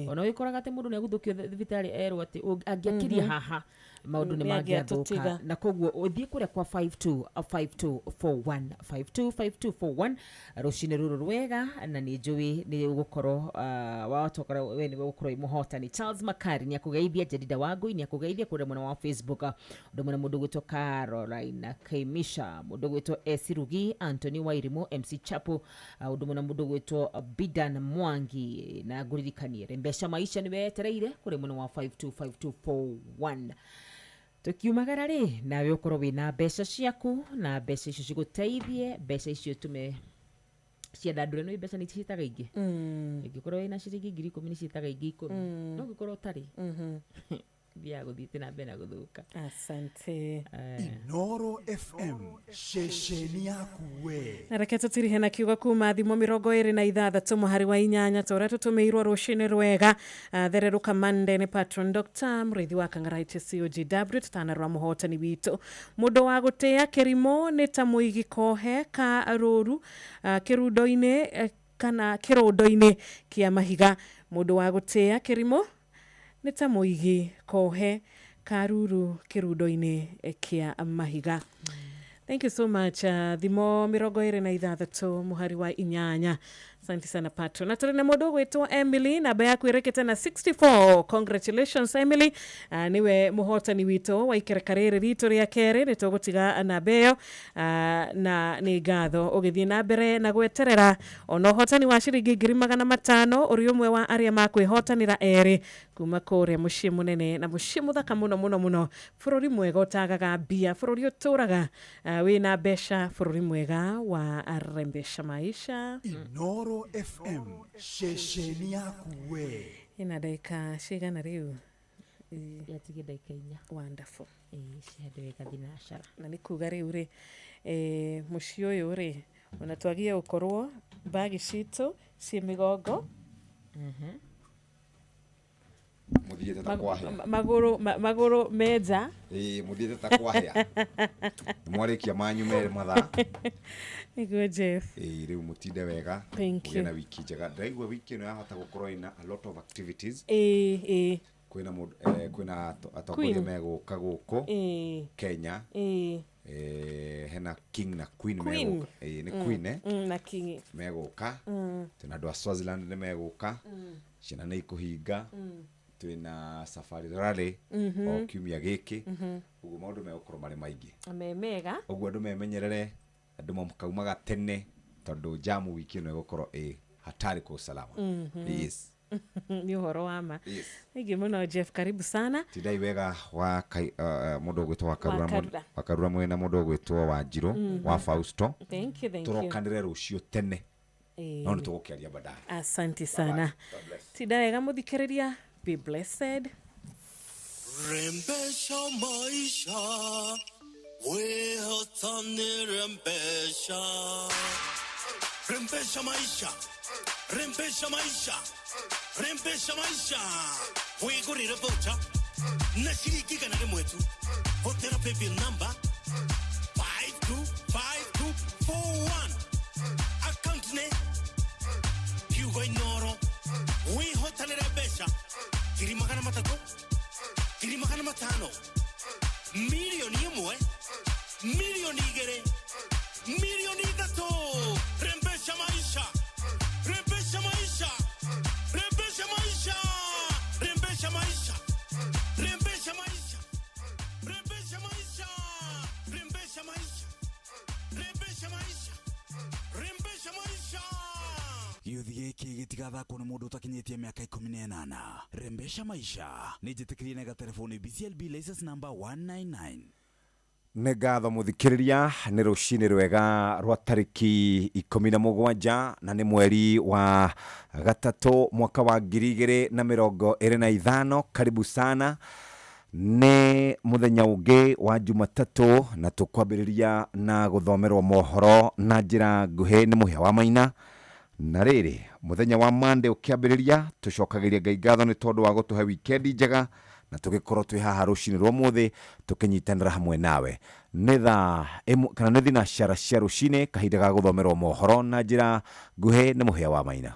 ona wĩkoraga atĩ mũndũ nĩ aguthũkio thibitarĩ erwo atĩ angĩakĩria haha maũndũ nĩ mangĩathũka, na koguo ũthiĩ kũrĩa kwa 525241, 525241 rũcinĩ rũrũ rwega, na nĩ njũĩ nĩ ũgũkorwo watokora we nĩwe ũgũkorwo wĩ mũhotani. Charles Makari nĩ akũgeithia, Jedida Wangui nĩ akũgeithia kũrĩa mwena wa Facebook, ũndũ mwena mũndũ gwĩtwo Caroline Kaimisha, mũndũ gwĩtwo Esirugi, Anthony Wairimu, MC Chapo, ũndũ mwena mũndũ gwĩtwo Bidan Mwangi, na ngũririkanie Rembesha Maisha nĩ wetereire kũrĩa mwena wa 525241. Tukiumagara rĩ, nawe ũkorwo wĩna mbeca ciaku, na mbeca icio cigũteithie, mbeca icio tume ciandandũre. Nĩ mbeca nĩ ciĩtaga ingĩ, ingĩkorwo wĩna ciringi 10,000 nĩ ciĩtaga ingĩ 10, no ũngĩkorwo ũtarĩ thiaga gũthiĩte na mbere na gũthũka. Asante. Inoro FM, ceceni yaku we. Na reke tũtirihe na kiugo kuma thimo 26 mũhari wa 8 ta ũrĩa tũtũmĩirwo rũcinĩ rwega. Thererũka Mande nĩ patron Dr. Mũrĩithi wa Kang'ara HCOGW tũtanarora mũhotani witũ. Mũndũ wa gũtĩa kĩrimũ nĩ ta mũigi kohe ka rũru kĩrundo-inĩ kana kĩrũndo-inĩ kĩa mahiga. Mũndũ wa gũtĩa kĩrimũ nĩ ta mũigi kohe karuru kĩrundo-inĩ kĩa mahiga. Thank you so much. Thimo 26 mũhari wa 8. Asante sana patron. Na tũrĩ na mũndũ ũgwĩtwo Emily, namba yaku ĩrekete na 64. Congratulations Emily. Niwe mũhotani witũ wa ikereka rĩrĩ ritũ rĩa kerĩ. Nĩ tũgũtiga namba ĩyo, na nĩ ngatho ũgĩthiĩ na mbere na gweterera ona ũhotani wa ciringi 500,000 ũrĩ ũmwe wa arĩa makwĩhotanĩra erĩ kuma kũrĩa mũciĩ mũnene na mũciĩ mũthaka mũno mũno mũno, bũrũri mwega ũtagaga mbia, bũrũri ũtũraga wĩna mbeca, bũrũri mwega wa Rembesha Maisha. Inoro FM, ceceni yaku we. Ina ndagĩka cigana rĩu? Yatigie ndagĩka 4. Wonderful. Cihandĩ wega thinacara. Na nĩ kuga rĩu rĩ, mũciĩ ũyũ rĩ, ona twagie gũkorwo mbagi citũ ciĩ mĩgongo, Mũthiĩte ta kwahĩa. Magũrũ menja. Ĩĩ, mũthiĩte ta kwahĩa. Mwarĩkia manyu merĩ mathaa. Nĩguo Jeff. Ĩĩ, rĩu mũtinde wega. Thank Mũgĩe you. na wiki njega. Ndĩraigua wiki ĩno yahota gũkorwo ĩna a lot of activities. Ĩĩ, ĩĩ. Kwĩna mũndũ, kwĩna atongoria megũka gũkũ Kenya. Ĩĩ. Hena king na queen megũka. Ĩĩ, nĩ queen na king megũka. Twĩna andũ a Swaziland nĩ megũka. Ciana nĩ ikũhinga. Twĩna safari rally o kiumia gĩkĩ. Ũguo maũndũ megũkorwo marĩ maingĩ. Me mega. Ũguo andũ memenyerere, andũ makaumaga tene tondũ jamu wiki ĩno ĩgũkorwo ĩ hatari kwa usalama. Yes. Nĩ ũhoro wa ma. Yes. Thank you mũno Jeff, karibu sana. Tindai wega wa mũndũ ũgwĩtwo Wakarura, Wakarura mwena mũndũ ũgwĩtwo Wanjirũ wa Fausto. Thank you, thank you. Tũrokanĩre rũciũ tene. No nĩ tũgũkĩaria baadaye. Asante sana. Tinda wega mũthikĩrĩria. Be blessed. Rembesha maisha, wehotani rembesha. Rembesha maisha, rembesha maisha, rembesha maisha. Wigurire voucher na ciringi 100 tu. Hũthĩra paybill number 525241. Account nĩ kiugo Inoro. Wĩhotanĩre mbeca 300,000, 500,000, 1,000,000, 2,000,000, 3,000,000. Rembesha maisha, rembesha maisha, rembesha maisha, rembesha maisha, rembesha maisha, rembesha maisha, rembesha maisha, rembesha maisha, rembesha maisha. Gĩũthi gĩkĩ gĩtigathakwo nĩ mũndũ ũtakinyĩtie mĩaka 18. Rembesha maisha nĩ njĩtĩkĩrie na gatelefoni BCLB license number 199. Nĩ ngatho mũthikĩrĩria, nĩ rũcinĩ rwega rwa tarĩki 17 na nĩ mweri wa 3 mwaka wa 2025. Karibu sana. Nĩ mũthenya ũngĩ wa Jumatatũ na tũkwambĩrĩria na gũthomerwo mohoro na njĩra nguhĩ nĩ Mũhĩa wa Maina. Na rĩrĩ, mũthenya wa Monday ũkĩambĩrĩria, tũcokagĩria Ngai ngatho nĩ tondũ wa gũtũhe wikendi njega na tũgĩkorwo twĩ haha rũcinĩ rwa ũmũthĩ tũkĩnyitanĩra hamwe nawe. Nĩ thaa ĩmwe kana nĩ thinacara cia rũcinĩ, kahinda ga gũthomerwo mohoro na njĩra nguhĩ nĩ Mũhĩa wa Maina.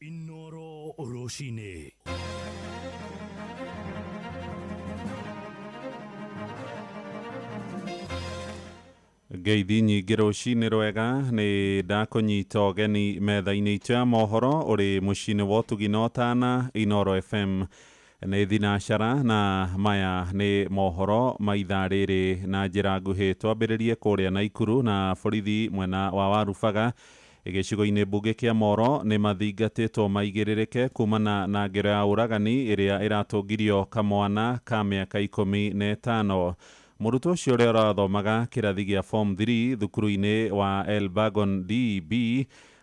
Inoro rũcinĩ. Ngeithi nyingĩ rũcinĩ rwega nĩ ndakũnyita ũgeni metha-inĩ itũ ya mohoro ũrĩ mũciĩ-inĩ wa ũtugi na ũtana Inoro FM. Nĩ thinacara na maya nĩ mohoro ma ithaa rĩrĩ na njĩra nguhĩ. Twambĩrĩrie kũrĩa Naikuru na borithi mwena wa Warubaga gĩcigo-inĩ mbunge kĩa Moro nĩ mathingatĩtwo maigĩrĩrĩke kumana na ngero ya ũragani ĩrĩa ĩratũngirio kamwana ka mĩaka 15. Mũrutwo ũcio ũrĩa ũrathomaga kĩrathi gĩa form 3 thukuru-inĩ wa Elbagon DB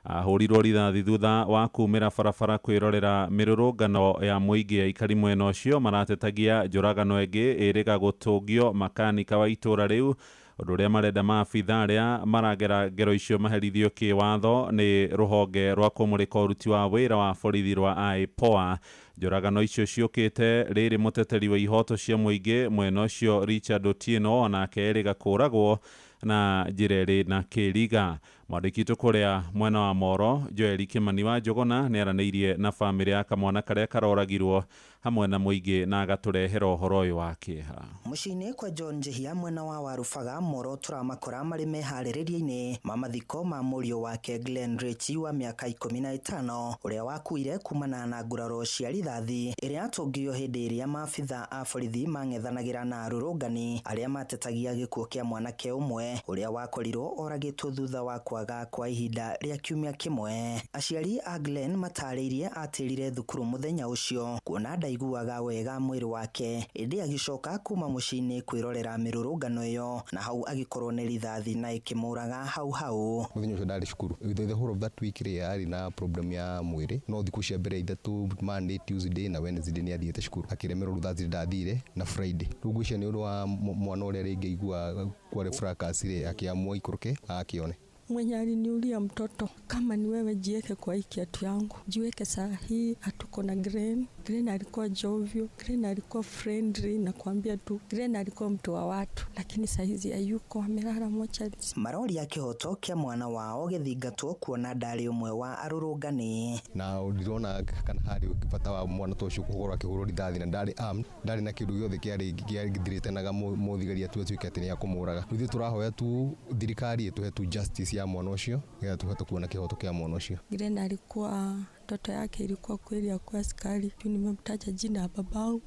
ahũrirwo rithathi thutha wa kumĩra barabara kwĩrorera mĩrũrũngano ya mũingĩ. Aikari mwena ũcio maratetagia njũragano ĩngĩ ĩrĩga gũtũngio makanika wa itũra rĩu, ũndũ ũrĩa marenda maabitha arĩa maragera ngero icio maherithio kĩwatho nĩ rũhonge rwa kũmũrĩka ũruti wa wĩra wa borithi rwa IPOA. Njũragano icio ciũkĩte rĩrĩ mũteteri wa ihoto cia mũingĩ mwena ũcio Richard Otieno onake erĩga kũragwo na njĩra ĩrĩ na kĩriga. Mwandĩki witũ kũrĩa mwena wa Moro Joel Kĩmani wa Njũgũna nĩaranĩirie na bamĩrĩ ya kamwana karĩa karoragirwo hamwe na mũingĩ na agatũrehera ũhoro ũyũ wa kĩeha. Mũciĩ-inĩ kwa John Njihia mwena wa Warubaga Moro tũramakora marĩ meharĩrĩria-inĩ ma mathiko ma mũriũ wake Glenn Richi wa mĩaka 15 ũrĩa wakuire kumana na nguraro cia rithathi ĩrĩa atũngirio hĩndĩ ĩrĩa maabitha a borithi mang'ethanagĩra na arũrũngani arĩa matetagia gĩkuũ kĩa mwanake ũmwe ũrĩa wakorirwo oragĩtwo thutha wa kwaga kwa ihinda rĩa kiumia kĩmwe. Aciari a Glenn matarĩirie atĩrire thukuru mũthenya ũcio kuona ndaiguaga wega mwĩrĩ wake, ĩndĩ agĩcoka kuma mũciĩ-inĩ kwĩrorera mĩrũrũngano ĩyo na hau agĩkorwo nĩ rithathi na ĩkĩmũraga hau hau. Mũthenya ũcio ndarĩ cukuru the whole of that week rĩ arĩ na problem ya mwĩrĩ, no thikũ cia mbere ithatũ Monday, Tuesday na Wednesday nĩ athiĩte cukuru, akĩremerwo Thursday ndathire na Friday. Rĩu ngwĩciria nĩ ũndũ wa mwana ũrĩa rĩngĩ aigua kwarĩ fracas rĩ, akĩamua aikũrũke akĩone. Mwenye aliniulia mtoto, kama ni wewe jiweke kwa hii kiatu yangu, jiweke saa hii, hatuko na Glenn. Glenn alikuwa jovial, Glenn alikuwa friendly, nakwambia tu Glenn alikuwa mtu wa watu, lakini saa hizi hayuko, amelala mochari. Maroria kĩhoto kĩa mwana wao gĩthingatwo kuona ndarĩ ũmwe wa arũrũngani. Na ndirona kana harĩ bata wa mwana ta ũcio kũhũrwo akĩhũrwo rithathi na ndarĩ armed, ndarĩ na kĩndũ gĩothe kĩarĩ gĩthirĩte na mũthigari atuĩke atĩ nĩekũmũraga. Rĩu ithuĩ tũrahoya tu thirikari ĩtũhe tu justice ya mwana ũcio nĩgetha tũhote kuona kĩhoto kĩa mwana ũcio. Glenn alikuwa ndoto yake ilikuwa kweli ya kuwa askari. Tu nimemtaja jina ya babangu.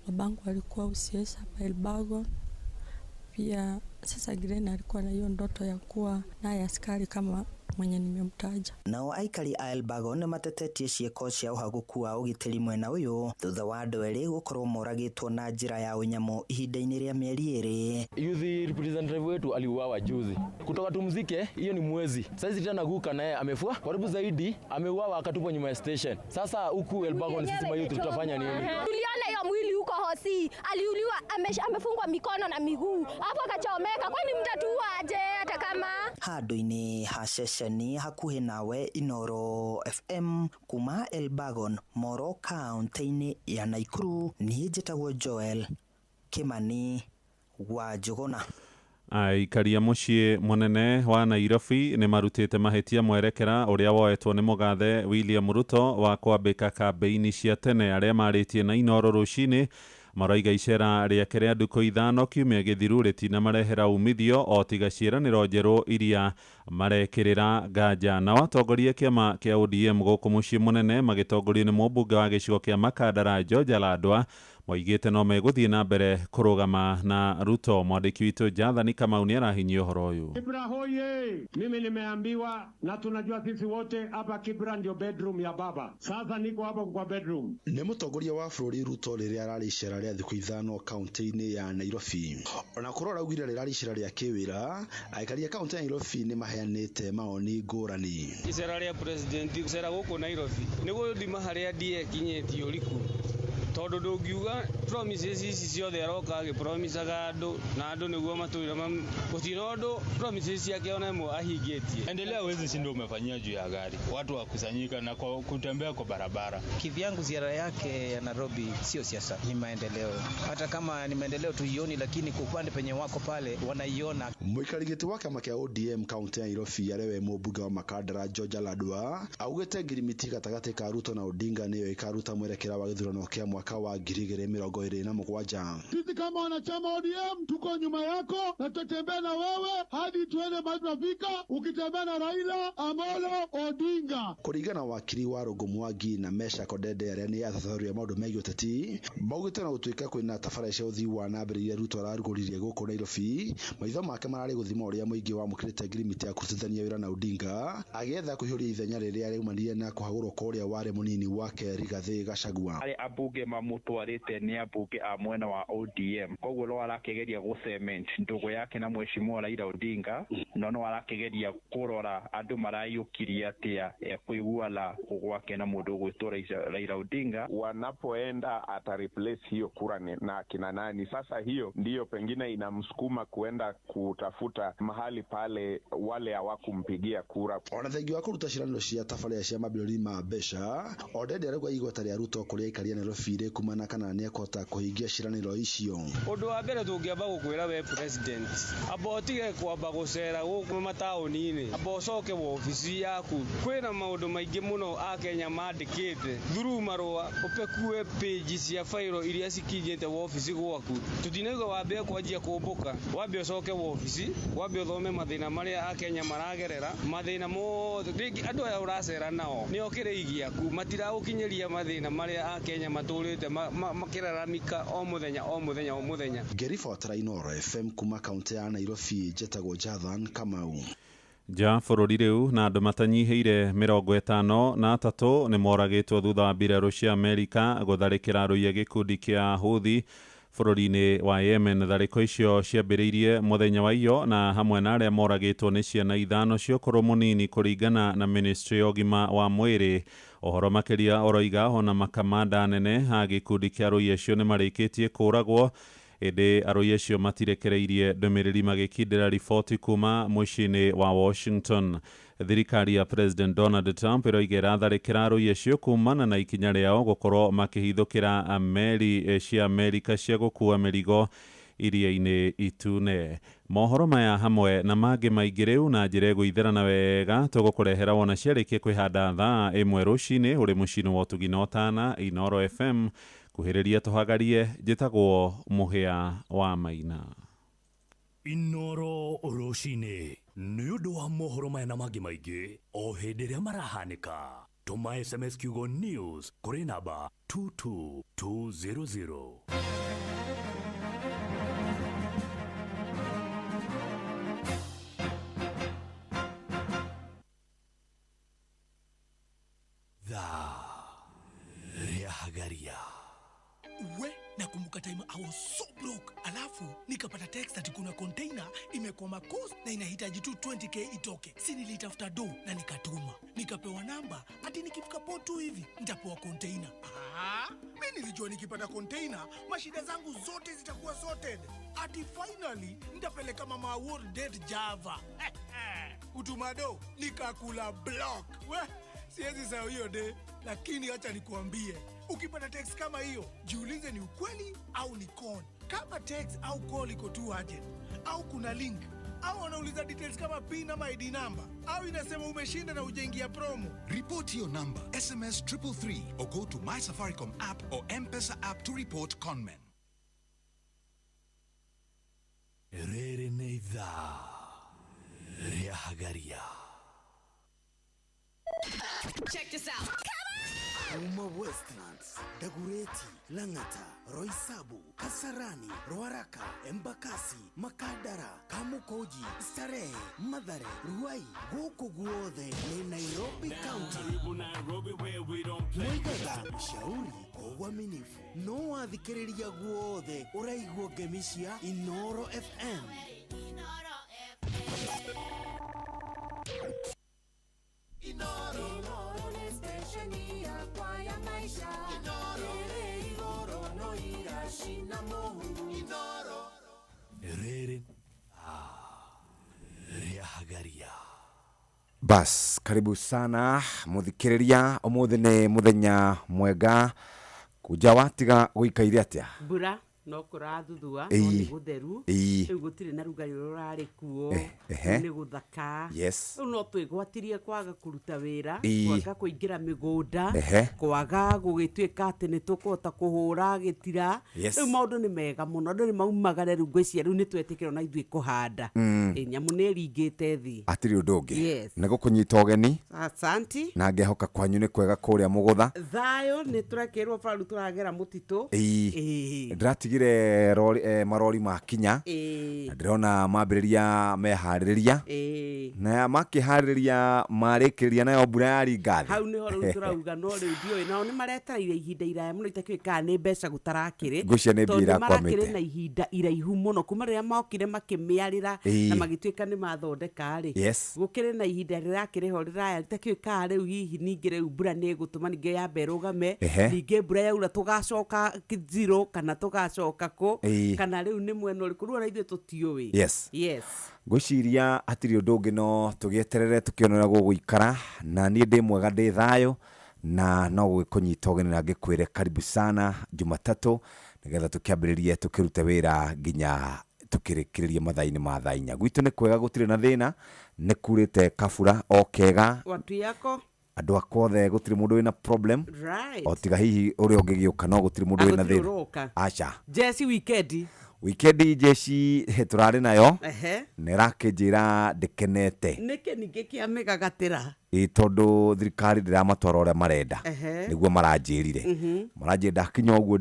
Babangu alikuwa UCS hapa Elbagon. Pia sasa Glenn alikuwa na hiyo ndoto ya kuwa naye askari kama mwenye nimemtaja. Nao aikari a Elbagon nĩmatetetie ciĩko cia ũhagũku wa ũgitĩri mwena ũyũ thutha wa andũ erĩ gũkorwo moragĩtwo na njĩra ya ũnyamũ ihinda-inĩ rĩa mĩeri 2. Youth representative wetu aliuawa juzi, kutoka tumzike hiyo ni mwezi saizi, tena guka naye amefua karibu zaidi, ameuawa akatupwa nyuma ya station. Sasa huku Elbagon sisi mayouth tutafanya nini? Tuliona hiyo mwili huko hosi, aliuliwa, amefungwa mikono na miguu hapo akachomeka. Kwani mtatuua aje hata kama handũ-inĩ ha ceceni hakuhĩ nawe Inoro FM kuma Elbagon Moro kaunti-inĩ ya Naikuru, niĩ njĩtagwo Joel Kĩmani wa Njũgũna. Aikaria mũciĩ mũnene wa Nairobi nĩ marutĩte mahĩtia mwerekera ũrĩa woetwo nĩ mũgathe William Ruto wa kwambĩka kambĩini cia tene. Arĩa marĩtie na Inoro rũcinĩ maroiga icera rĩake rĩa ndukũ 5 kiumia gĩthiru rĩtinamarehera umithio o tiga ciĩranĩro njerũ iria marekĩrĩra nganja. Nao atongoria kĩama kĩa ODM gũkũ mũciĩ mũnene magĩtongorio nĩ mũmbunge wa gĩcigo kĩa Makandara George Alandwa Moigĩte no megũthiĩ na mbere kũrũgama na Ruto. Mwandĩki witũ Jathani Kamau nĩ arahinyia ũhoro ũyũ. Kibra hoye! Mimi nimeambiwa na tunajua sisi wote hapa Kibra ndio bedroom ya baba. Sasa niko hapo kwa bedroom. Nĩ mũtongoria wa bũrũri Ruto rĩrĩa ararĩ icera rĩa thikũ 5 kaunti-inĩ ya Nairobi. Ona korwo araugire rĩrarĩ icera rĩa kĩwĩra, aikari a kaunti ya Nairobi nĩ maheanĩte maoni ngũrani. Icera rĩa president gũcera gũkũ Nairobi nĩ gũthima harĩa DA ĩkinyĩtie ũriku, tondũ ndũngiuga promises ici ciothe aroka agĩpromisaga andũ na andũ nĩguo matũire gũtirĩ ũndũ promises ciake ona ĩmwe ahingĩtie. Endelea, huwezi shindwa umefanyia juu ya gari, watu wakusanyika na kwa kutembea kwa barabara. Kivyangu ziara yake ya Nairobi sio siasa, ni maendeleo. Hata kama ni maendeleo tuioni, lakini kwa upande penye wako pale wanaiona. Mũikari gĩtĩ wa kĩama kĩa ODM kaunti ya Nairobi arĩa we mũmbunge wa Makandara George Aladwa augĩte ngirimiti gatagatĩ ka Ruto na Odinga nĩyo ĩkaruta mwerekera wa gĩthurano kĩa mwaka wa 2027. Sisi kama wanachama ODM tuko nyuma yako na tutatembea na wewe hadi tuende mahali tunafika, ukitembea na Raila Amolo Odinga. Kũringana wakiri wa Rũngũ Mwangi na Mesha Kodende arĩa nĩ athathaũri a maũndũ megiĩ ũteti, maugĩte na gũtuĩka kwĩna tabarĩra cia ũthii wa na mbere iria Ruto ararugũririe gũkũ Nairobi, maitho make mararĩ gũthima ũrĩa mũingĩ wamũkĩrĩte ngirimiti ya kũrutithania wĩra na Odinga agĩetha kũihũria ithenya rĩrĩa rĩaumanire na kũhagũrwo kwa ũrĩa warĩ mũnini wake Rigathĩ Gachagua. Arĩa ambunge mamũtwarĩte nĩ ambunge a mwena wa ODM, koguo no arakĩgeria gũ cement ndũgũ yake na mheshimiwa Raila Odinga, no no arakĩgeria kũrora andũ marayũkirie atĩa kũiguana gwake na mũndũ ũgwĩtwo Raila Odinga. Wanapoenda ata replace hiyo kura na kina nani? Sasa hiyo ndiyo pengine inamsukuma kuenda kutafuta mahali pale wale hawakumpigia kura. Ona thengia wa kũruta ciĩranĩro cia tabarĩra cia mabirioni ma mbeca, Odede arauga igweta rĩa Ruto kũrĩ aikari a Nairobi rĩkumana kana nĩekũhota kũhingia ciĩranĩro icio. Ũndũ wa mbere tũngĩamba gũkwĩra we president, amba ũtige kwamba gũcera gũkũ mataũni-inĩ, amba ũcoke wobici yaku. Kwĩna maũndũ maingĩ mũno akenya mandĩkĩte through marũa, ũpekue page cia fairo iria cikinyĩte wobici gwaku. Tũtinaigua wambe kwanjia kũmbũka, wambe ũcoke wobici, wambe ũthome mathĩna marĩa akenya maragerera, mathĩna mothe rĩngĩ andũ aya ũracera nao nĩo kĩrĩi gĩaku, matiragũkinyĩria mathĩna marĩa akenya matũrĩte makĩraramika o mũthenya o mũthenya o mũthenya. Ngĩribotera Inooro FM kuma kaunti ya Nairobi, njetagwo Jathan Kamau. Nja bũrũri rĩu na andũ matanyihĩire 53 nĩ moragĩtwo thutha wa mbirarũ cia Amerika gũtharĩkĩra arũi a gĩkundi kĩa Houthi bũrũri-inĩ wa Yemen. Tharĩko icio ciambĩrĩirie mũthenya wa iyo na hamwe na arĩa moragĩtwo nĩ ciana 5 cia ũkũrũ mũnini kũringana na ministry ya ũgima wa mwĩrĩ. Ũhoro makĩria ũroiga ona makamanda anene a gĩkundi kĩa arũi acio nĩ marĩkĩtie kũũragwo, ĩndĩ arũi acio matirekereirie ndũmĩrĩri magĩkindĩra riboti kuma mũciĩ-inĩ wa Washington. Thirikari ya President Donald Trump ĩroiga ĩratharĩkĩra arũi acio kumana na ikinya rĩao gũkorwo makĩhithũkĩra meri cia Amerika cia gũkua mĩrigo iria-inĩ itune. Mohoro maya hamwe na mangĩ maingĩ rĩu na njĩra ĩgũitherana wega tũgũkũrehera wona ciarĩkia kwĩhanda thaa 1 rũcinĩ ũrĩ mũciĩ-inĩ wa ũtugi na ũtana Inooro FM. Kuhĩrĩria tũhagarie, njĩtagwo Mũhĩa wa Maina. Inooro rũcinĩ nĩ ũndũ wa mohoro maya na mangĩ maingĩ o hĩndĩ ĩrĩa marahanĩka. Tũma SMS kiugo news kũrĩ namba 22200. Thaa rĩa Hagaria. We, nakumbuka time I was so broke, alafu nikapata text ati kuna container imekwama coast na inahitaji tu 20k itoke. Si nilitafuta do na nikatuma, nikapewa namba ati nikifika port tu hivi nitapewa container. Mimi nilijua nikipata container mashida zangu zote zitakuwa sorted, ati finally nitapeleka mama world date Java. Utumado nikakula block. We, siwezi sahau hiyo day, lakini acha nikuambie, ukipata text kama hiyo, jiulize ni ukweli au ni con. Kama text au call iko tu urgent, au kuna link, au wanauliza details kama PIN ama ID number, au inasema umeshinda na ujaingia promo. Report your number, SMS 333 or go to My Safaricom app or M-Pesa app to report conmen. Rĩrĩ nĩ ithaa rĩa Hagaria. Check this out. Come on! Kuma Westlands, Dagoretti, Lang'ata, Roysambu, Kasarani, Ruaraka, Embakasi, Makadara, Kamukunji, Starehe, Mathare, Ruai, gũkũ guothe nĩ Nairobi County. Mwigaga ushauri kwa uaminifu no wathikĩrĩria guothe ũraigua ngemi cia Inoro FM. Inoro nĩ stesheni yakwa ya maica ĩrĩ igũrũ no iracina mũhu. Rĩrĩ rĩa hagaria. Bas, karibu sana muthikiriria. Umuthi ni muthenya mwega kuja watiga guikaire atia? Mbura no kũrathuthua, no Ĩĩ. nĩ gũtheru. Ĩĩ. Rĩu gũtirĩ na rugarĩ ũrĩa ũrarĩ kuo. Ehe. Rĩu nĩ gũthaka. Yes. Rĩu no twĩgwatirie kwaga kũruta wĩra, Ĩĩ. kwaga kũingĩra mĩgũnda, Ehe. kwaga gũgĩtuĩka atĩ nĩ tũkũhota kũhũra gĩtira. Yes. Rĩu maũndũ nĩ mega mũno, andũ nĩ maumagare. Rĩu ngwĩciria rĩu nĩ twetĩkĩrwo na ithuĩ kũhanda. Ĩ, nyamũ nĩ ĩringĩte thĩ. Atirĩ ũndũ ũngĩ. Yes. Nĩ gũkũnyita ũgeni. Asanti. Na ngehoka kwanyu nĩ kwega kũrĩa mũgũtha. Thayũ, nĩ tũrekĩrwo bara, rĩu tũragera mũtitũ. Ĩĩ. Ĩĩ. Ndĩratigire marori makinya. Ĩĩ. Na ndĩrona mambĩrĩria meharĩrĩria. Ĩĩ. Na makĩharĩrĩria marĩkĩrĩria nayo mbura yaringa thĩ. Hau nĩho rĩu tũrauga, no rĩu ndiũĩ, nao nĩ maretereire ihinda iraya mũno, itakĩũĩ kana nĩ mbeca gũtarakĩrĩ. Ngwĩciria nĩ mbia Tondũ irakwamĩte. marakĩrĩ na ihinda iraihu mũno kuma rĩrĩa mokire makĩmĩarĩra Ĩĩ. na magĩtuĩka nĩ mathondeka rĩ. Yes. Gũkĩrĩ na ihinda rĩrakĩrĩ ho rĩraya, itakĩũĩ kana rĩu hihi ningĩ rĩu mbura nĩ ĩgũtũma ningĩ yambe ĩrũgame. Ehe. Ningĩ mbura yaura tũgacoka zero kana tũgacoka kũ. Ĩĩ. Kana rĩu nĩ mwena ũrĩkũ, rĩu ona ithuĩ tũtiũĩ. Yes. Yes. Ngwĩciria hatirĩ ũndũ ũngĩ no tũgĩeterere tũkĩone ũrĩa gũgũikara. Na niĩ ndĩ mwega, ndĩ thayũ, na no gũgĩkũnyita ũgeni na ngĩkwĩre karibu sana Jumatatũ, nĩgetha tũkĩambĩrĩrie tũkĩrute wĩra nginya tũkĩrĩkĩrĩrie mathaa-inĩ ma thaa 4. Gwitũ nĩ kwega, gũtirĩ na thĩna, nĩ kurĩte kabura o kega. Watu yako. Andũ akwa othe gũtirĩ mũndũ wĩna problem. Right. O tiga hihi ũrĩa ũngĩgĩũka, no gũtirĩ mũndũ wĩna Gũtirĩ thĩna. ũroka. Aca. Jeci wikendi. Wikendi jeci tũrarĩ nayo. Ehe. Na ĩrakĩnjĩra ndĩkenete. Nĩkĩ ningĩ kĩa mĩgagatĩra? Ĩ, tondũ thirikari ndĩramatwara ũrĩa marenda. Ehe. Nĩguo maranjĩrire. Maranjĩra ndakinya ũguo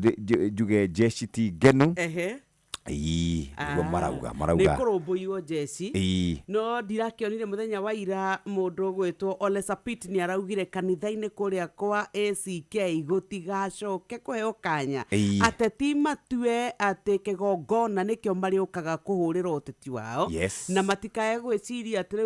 njuge jeci ti ngenu. Ehe. Ĩĩ, nĩguo Ah, marauga nĩ marauga. kũrũmbũiyo jeci. Ĩĩ. No ndirakĩonire mũthenya wa ira mũndũ ũgwĩtwo Ole Sapit nĩ araugire kanitha-inĩ kũrĩa kwa ACK gũtigacoke kũheo kanya. Ĩĩ. Ateti matue atĩ kĩgongona nĩkĩo marĩũkaga kũhũrĩra ũteti wao. Yes. Na matikae gwĩciria atĩ rĩu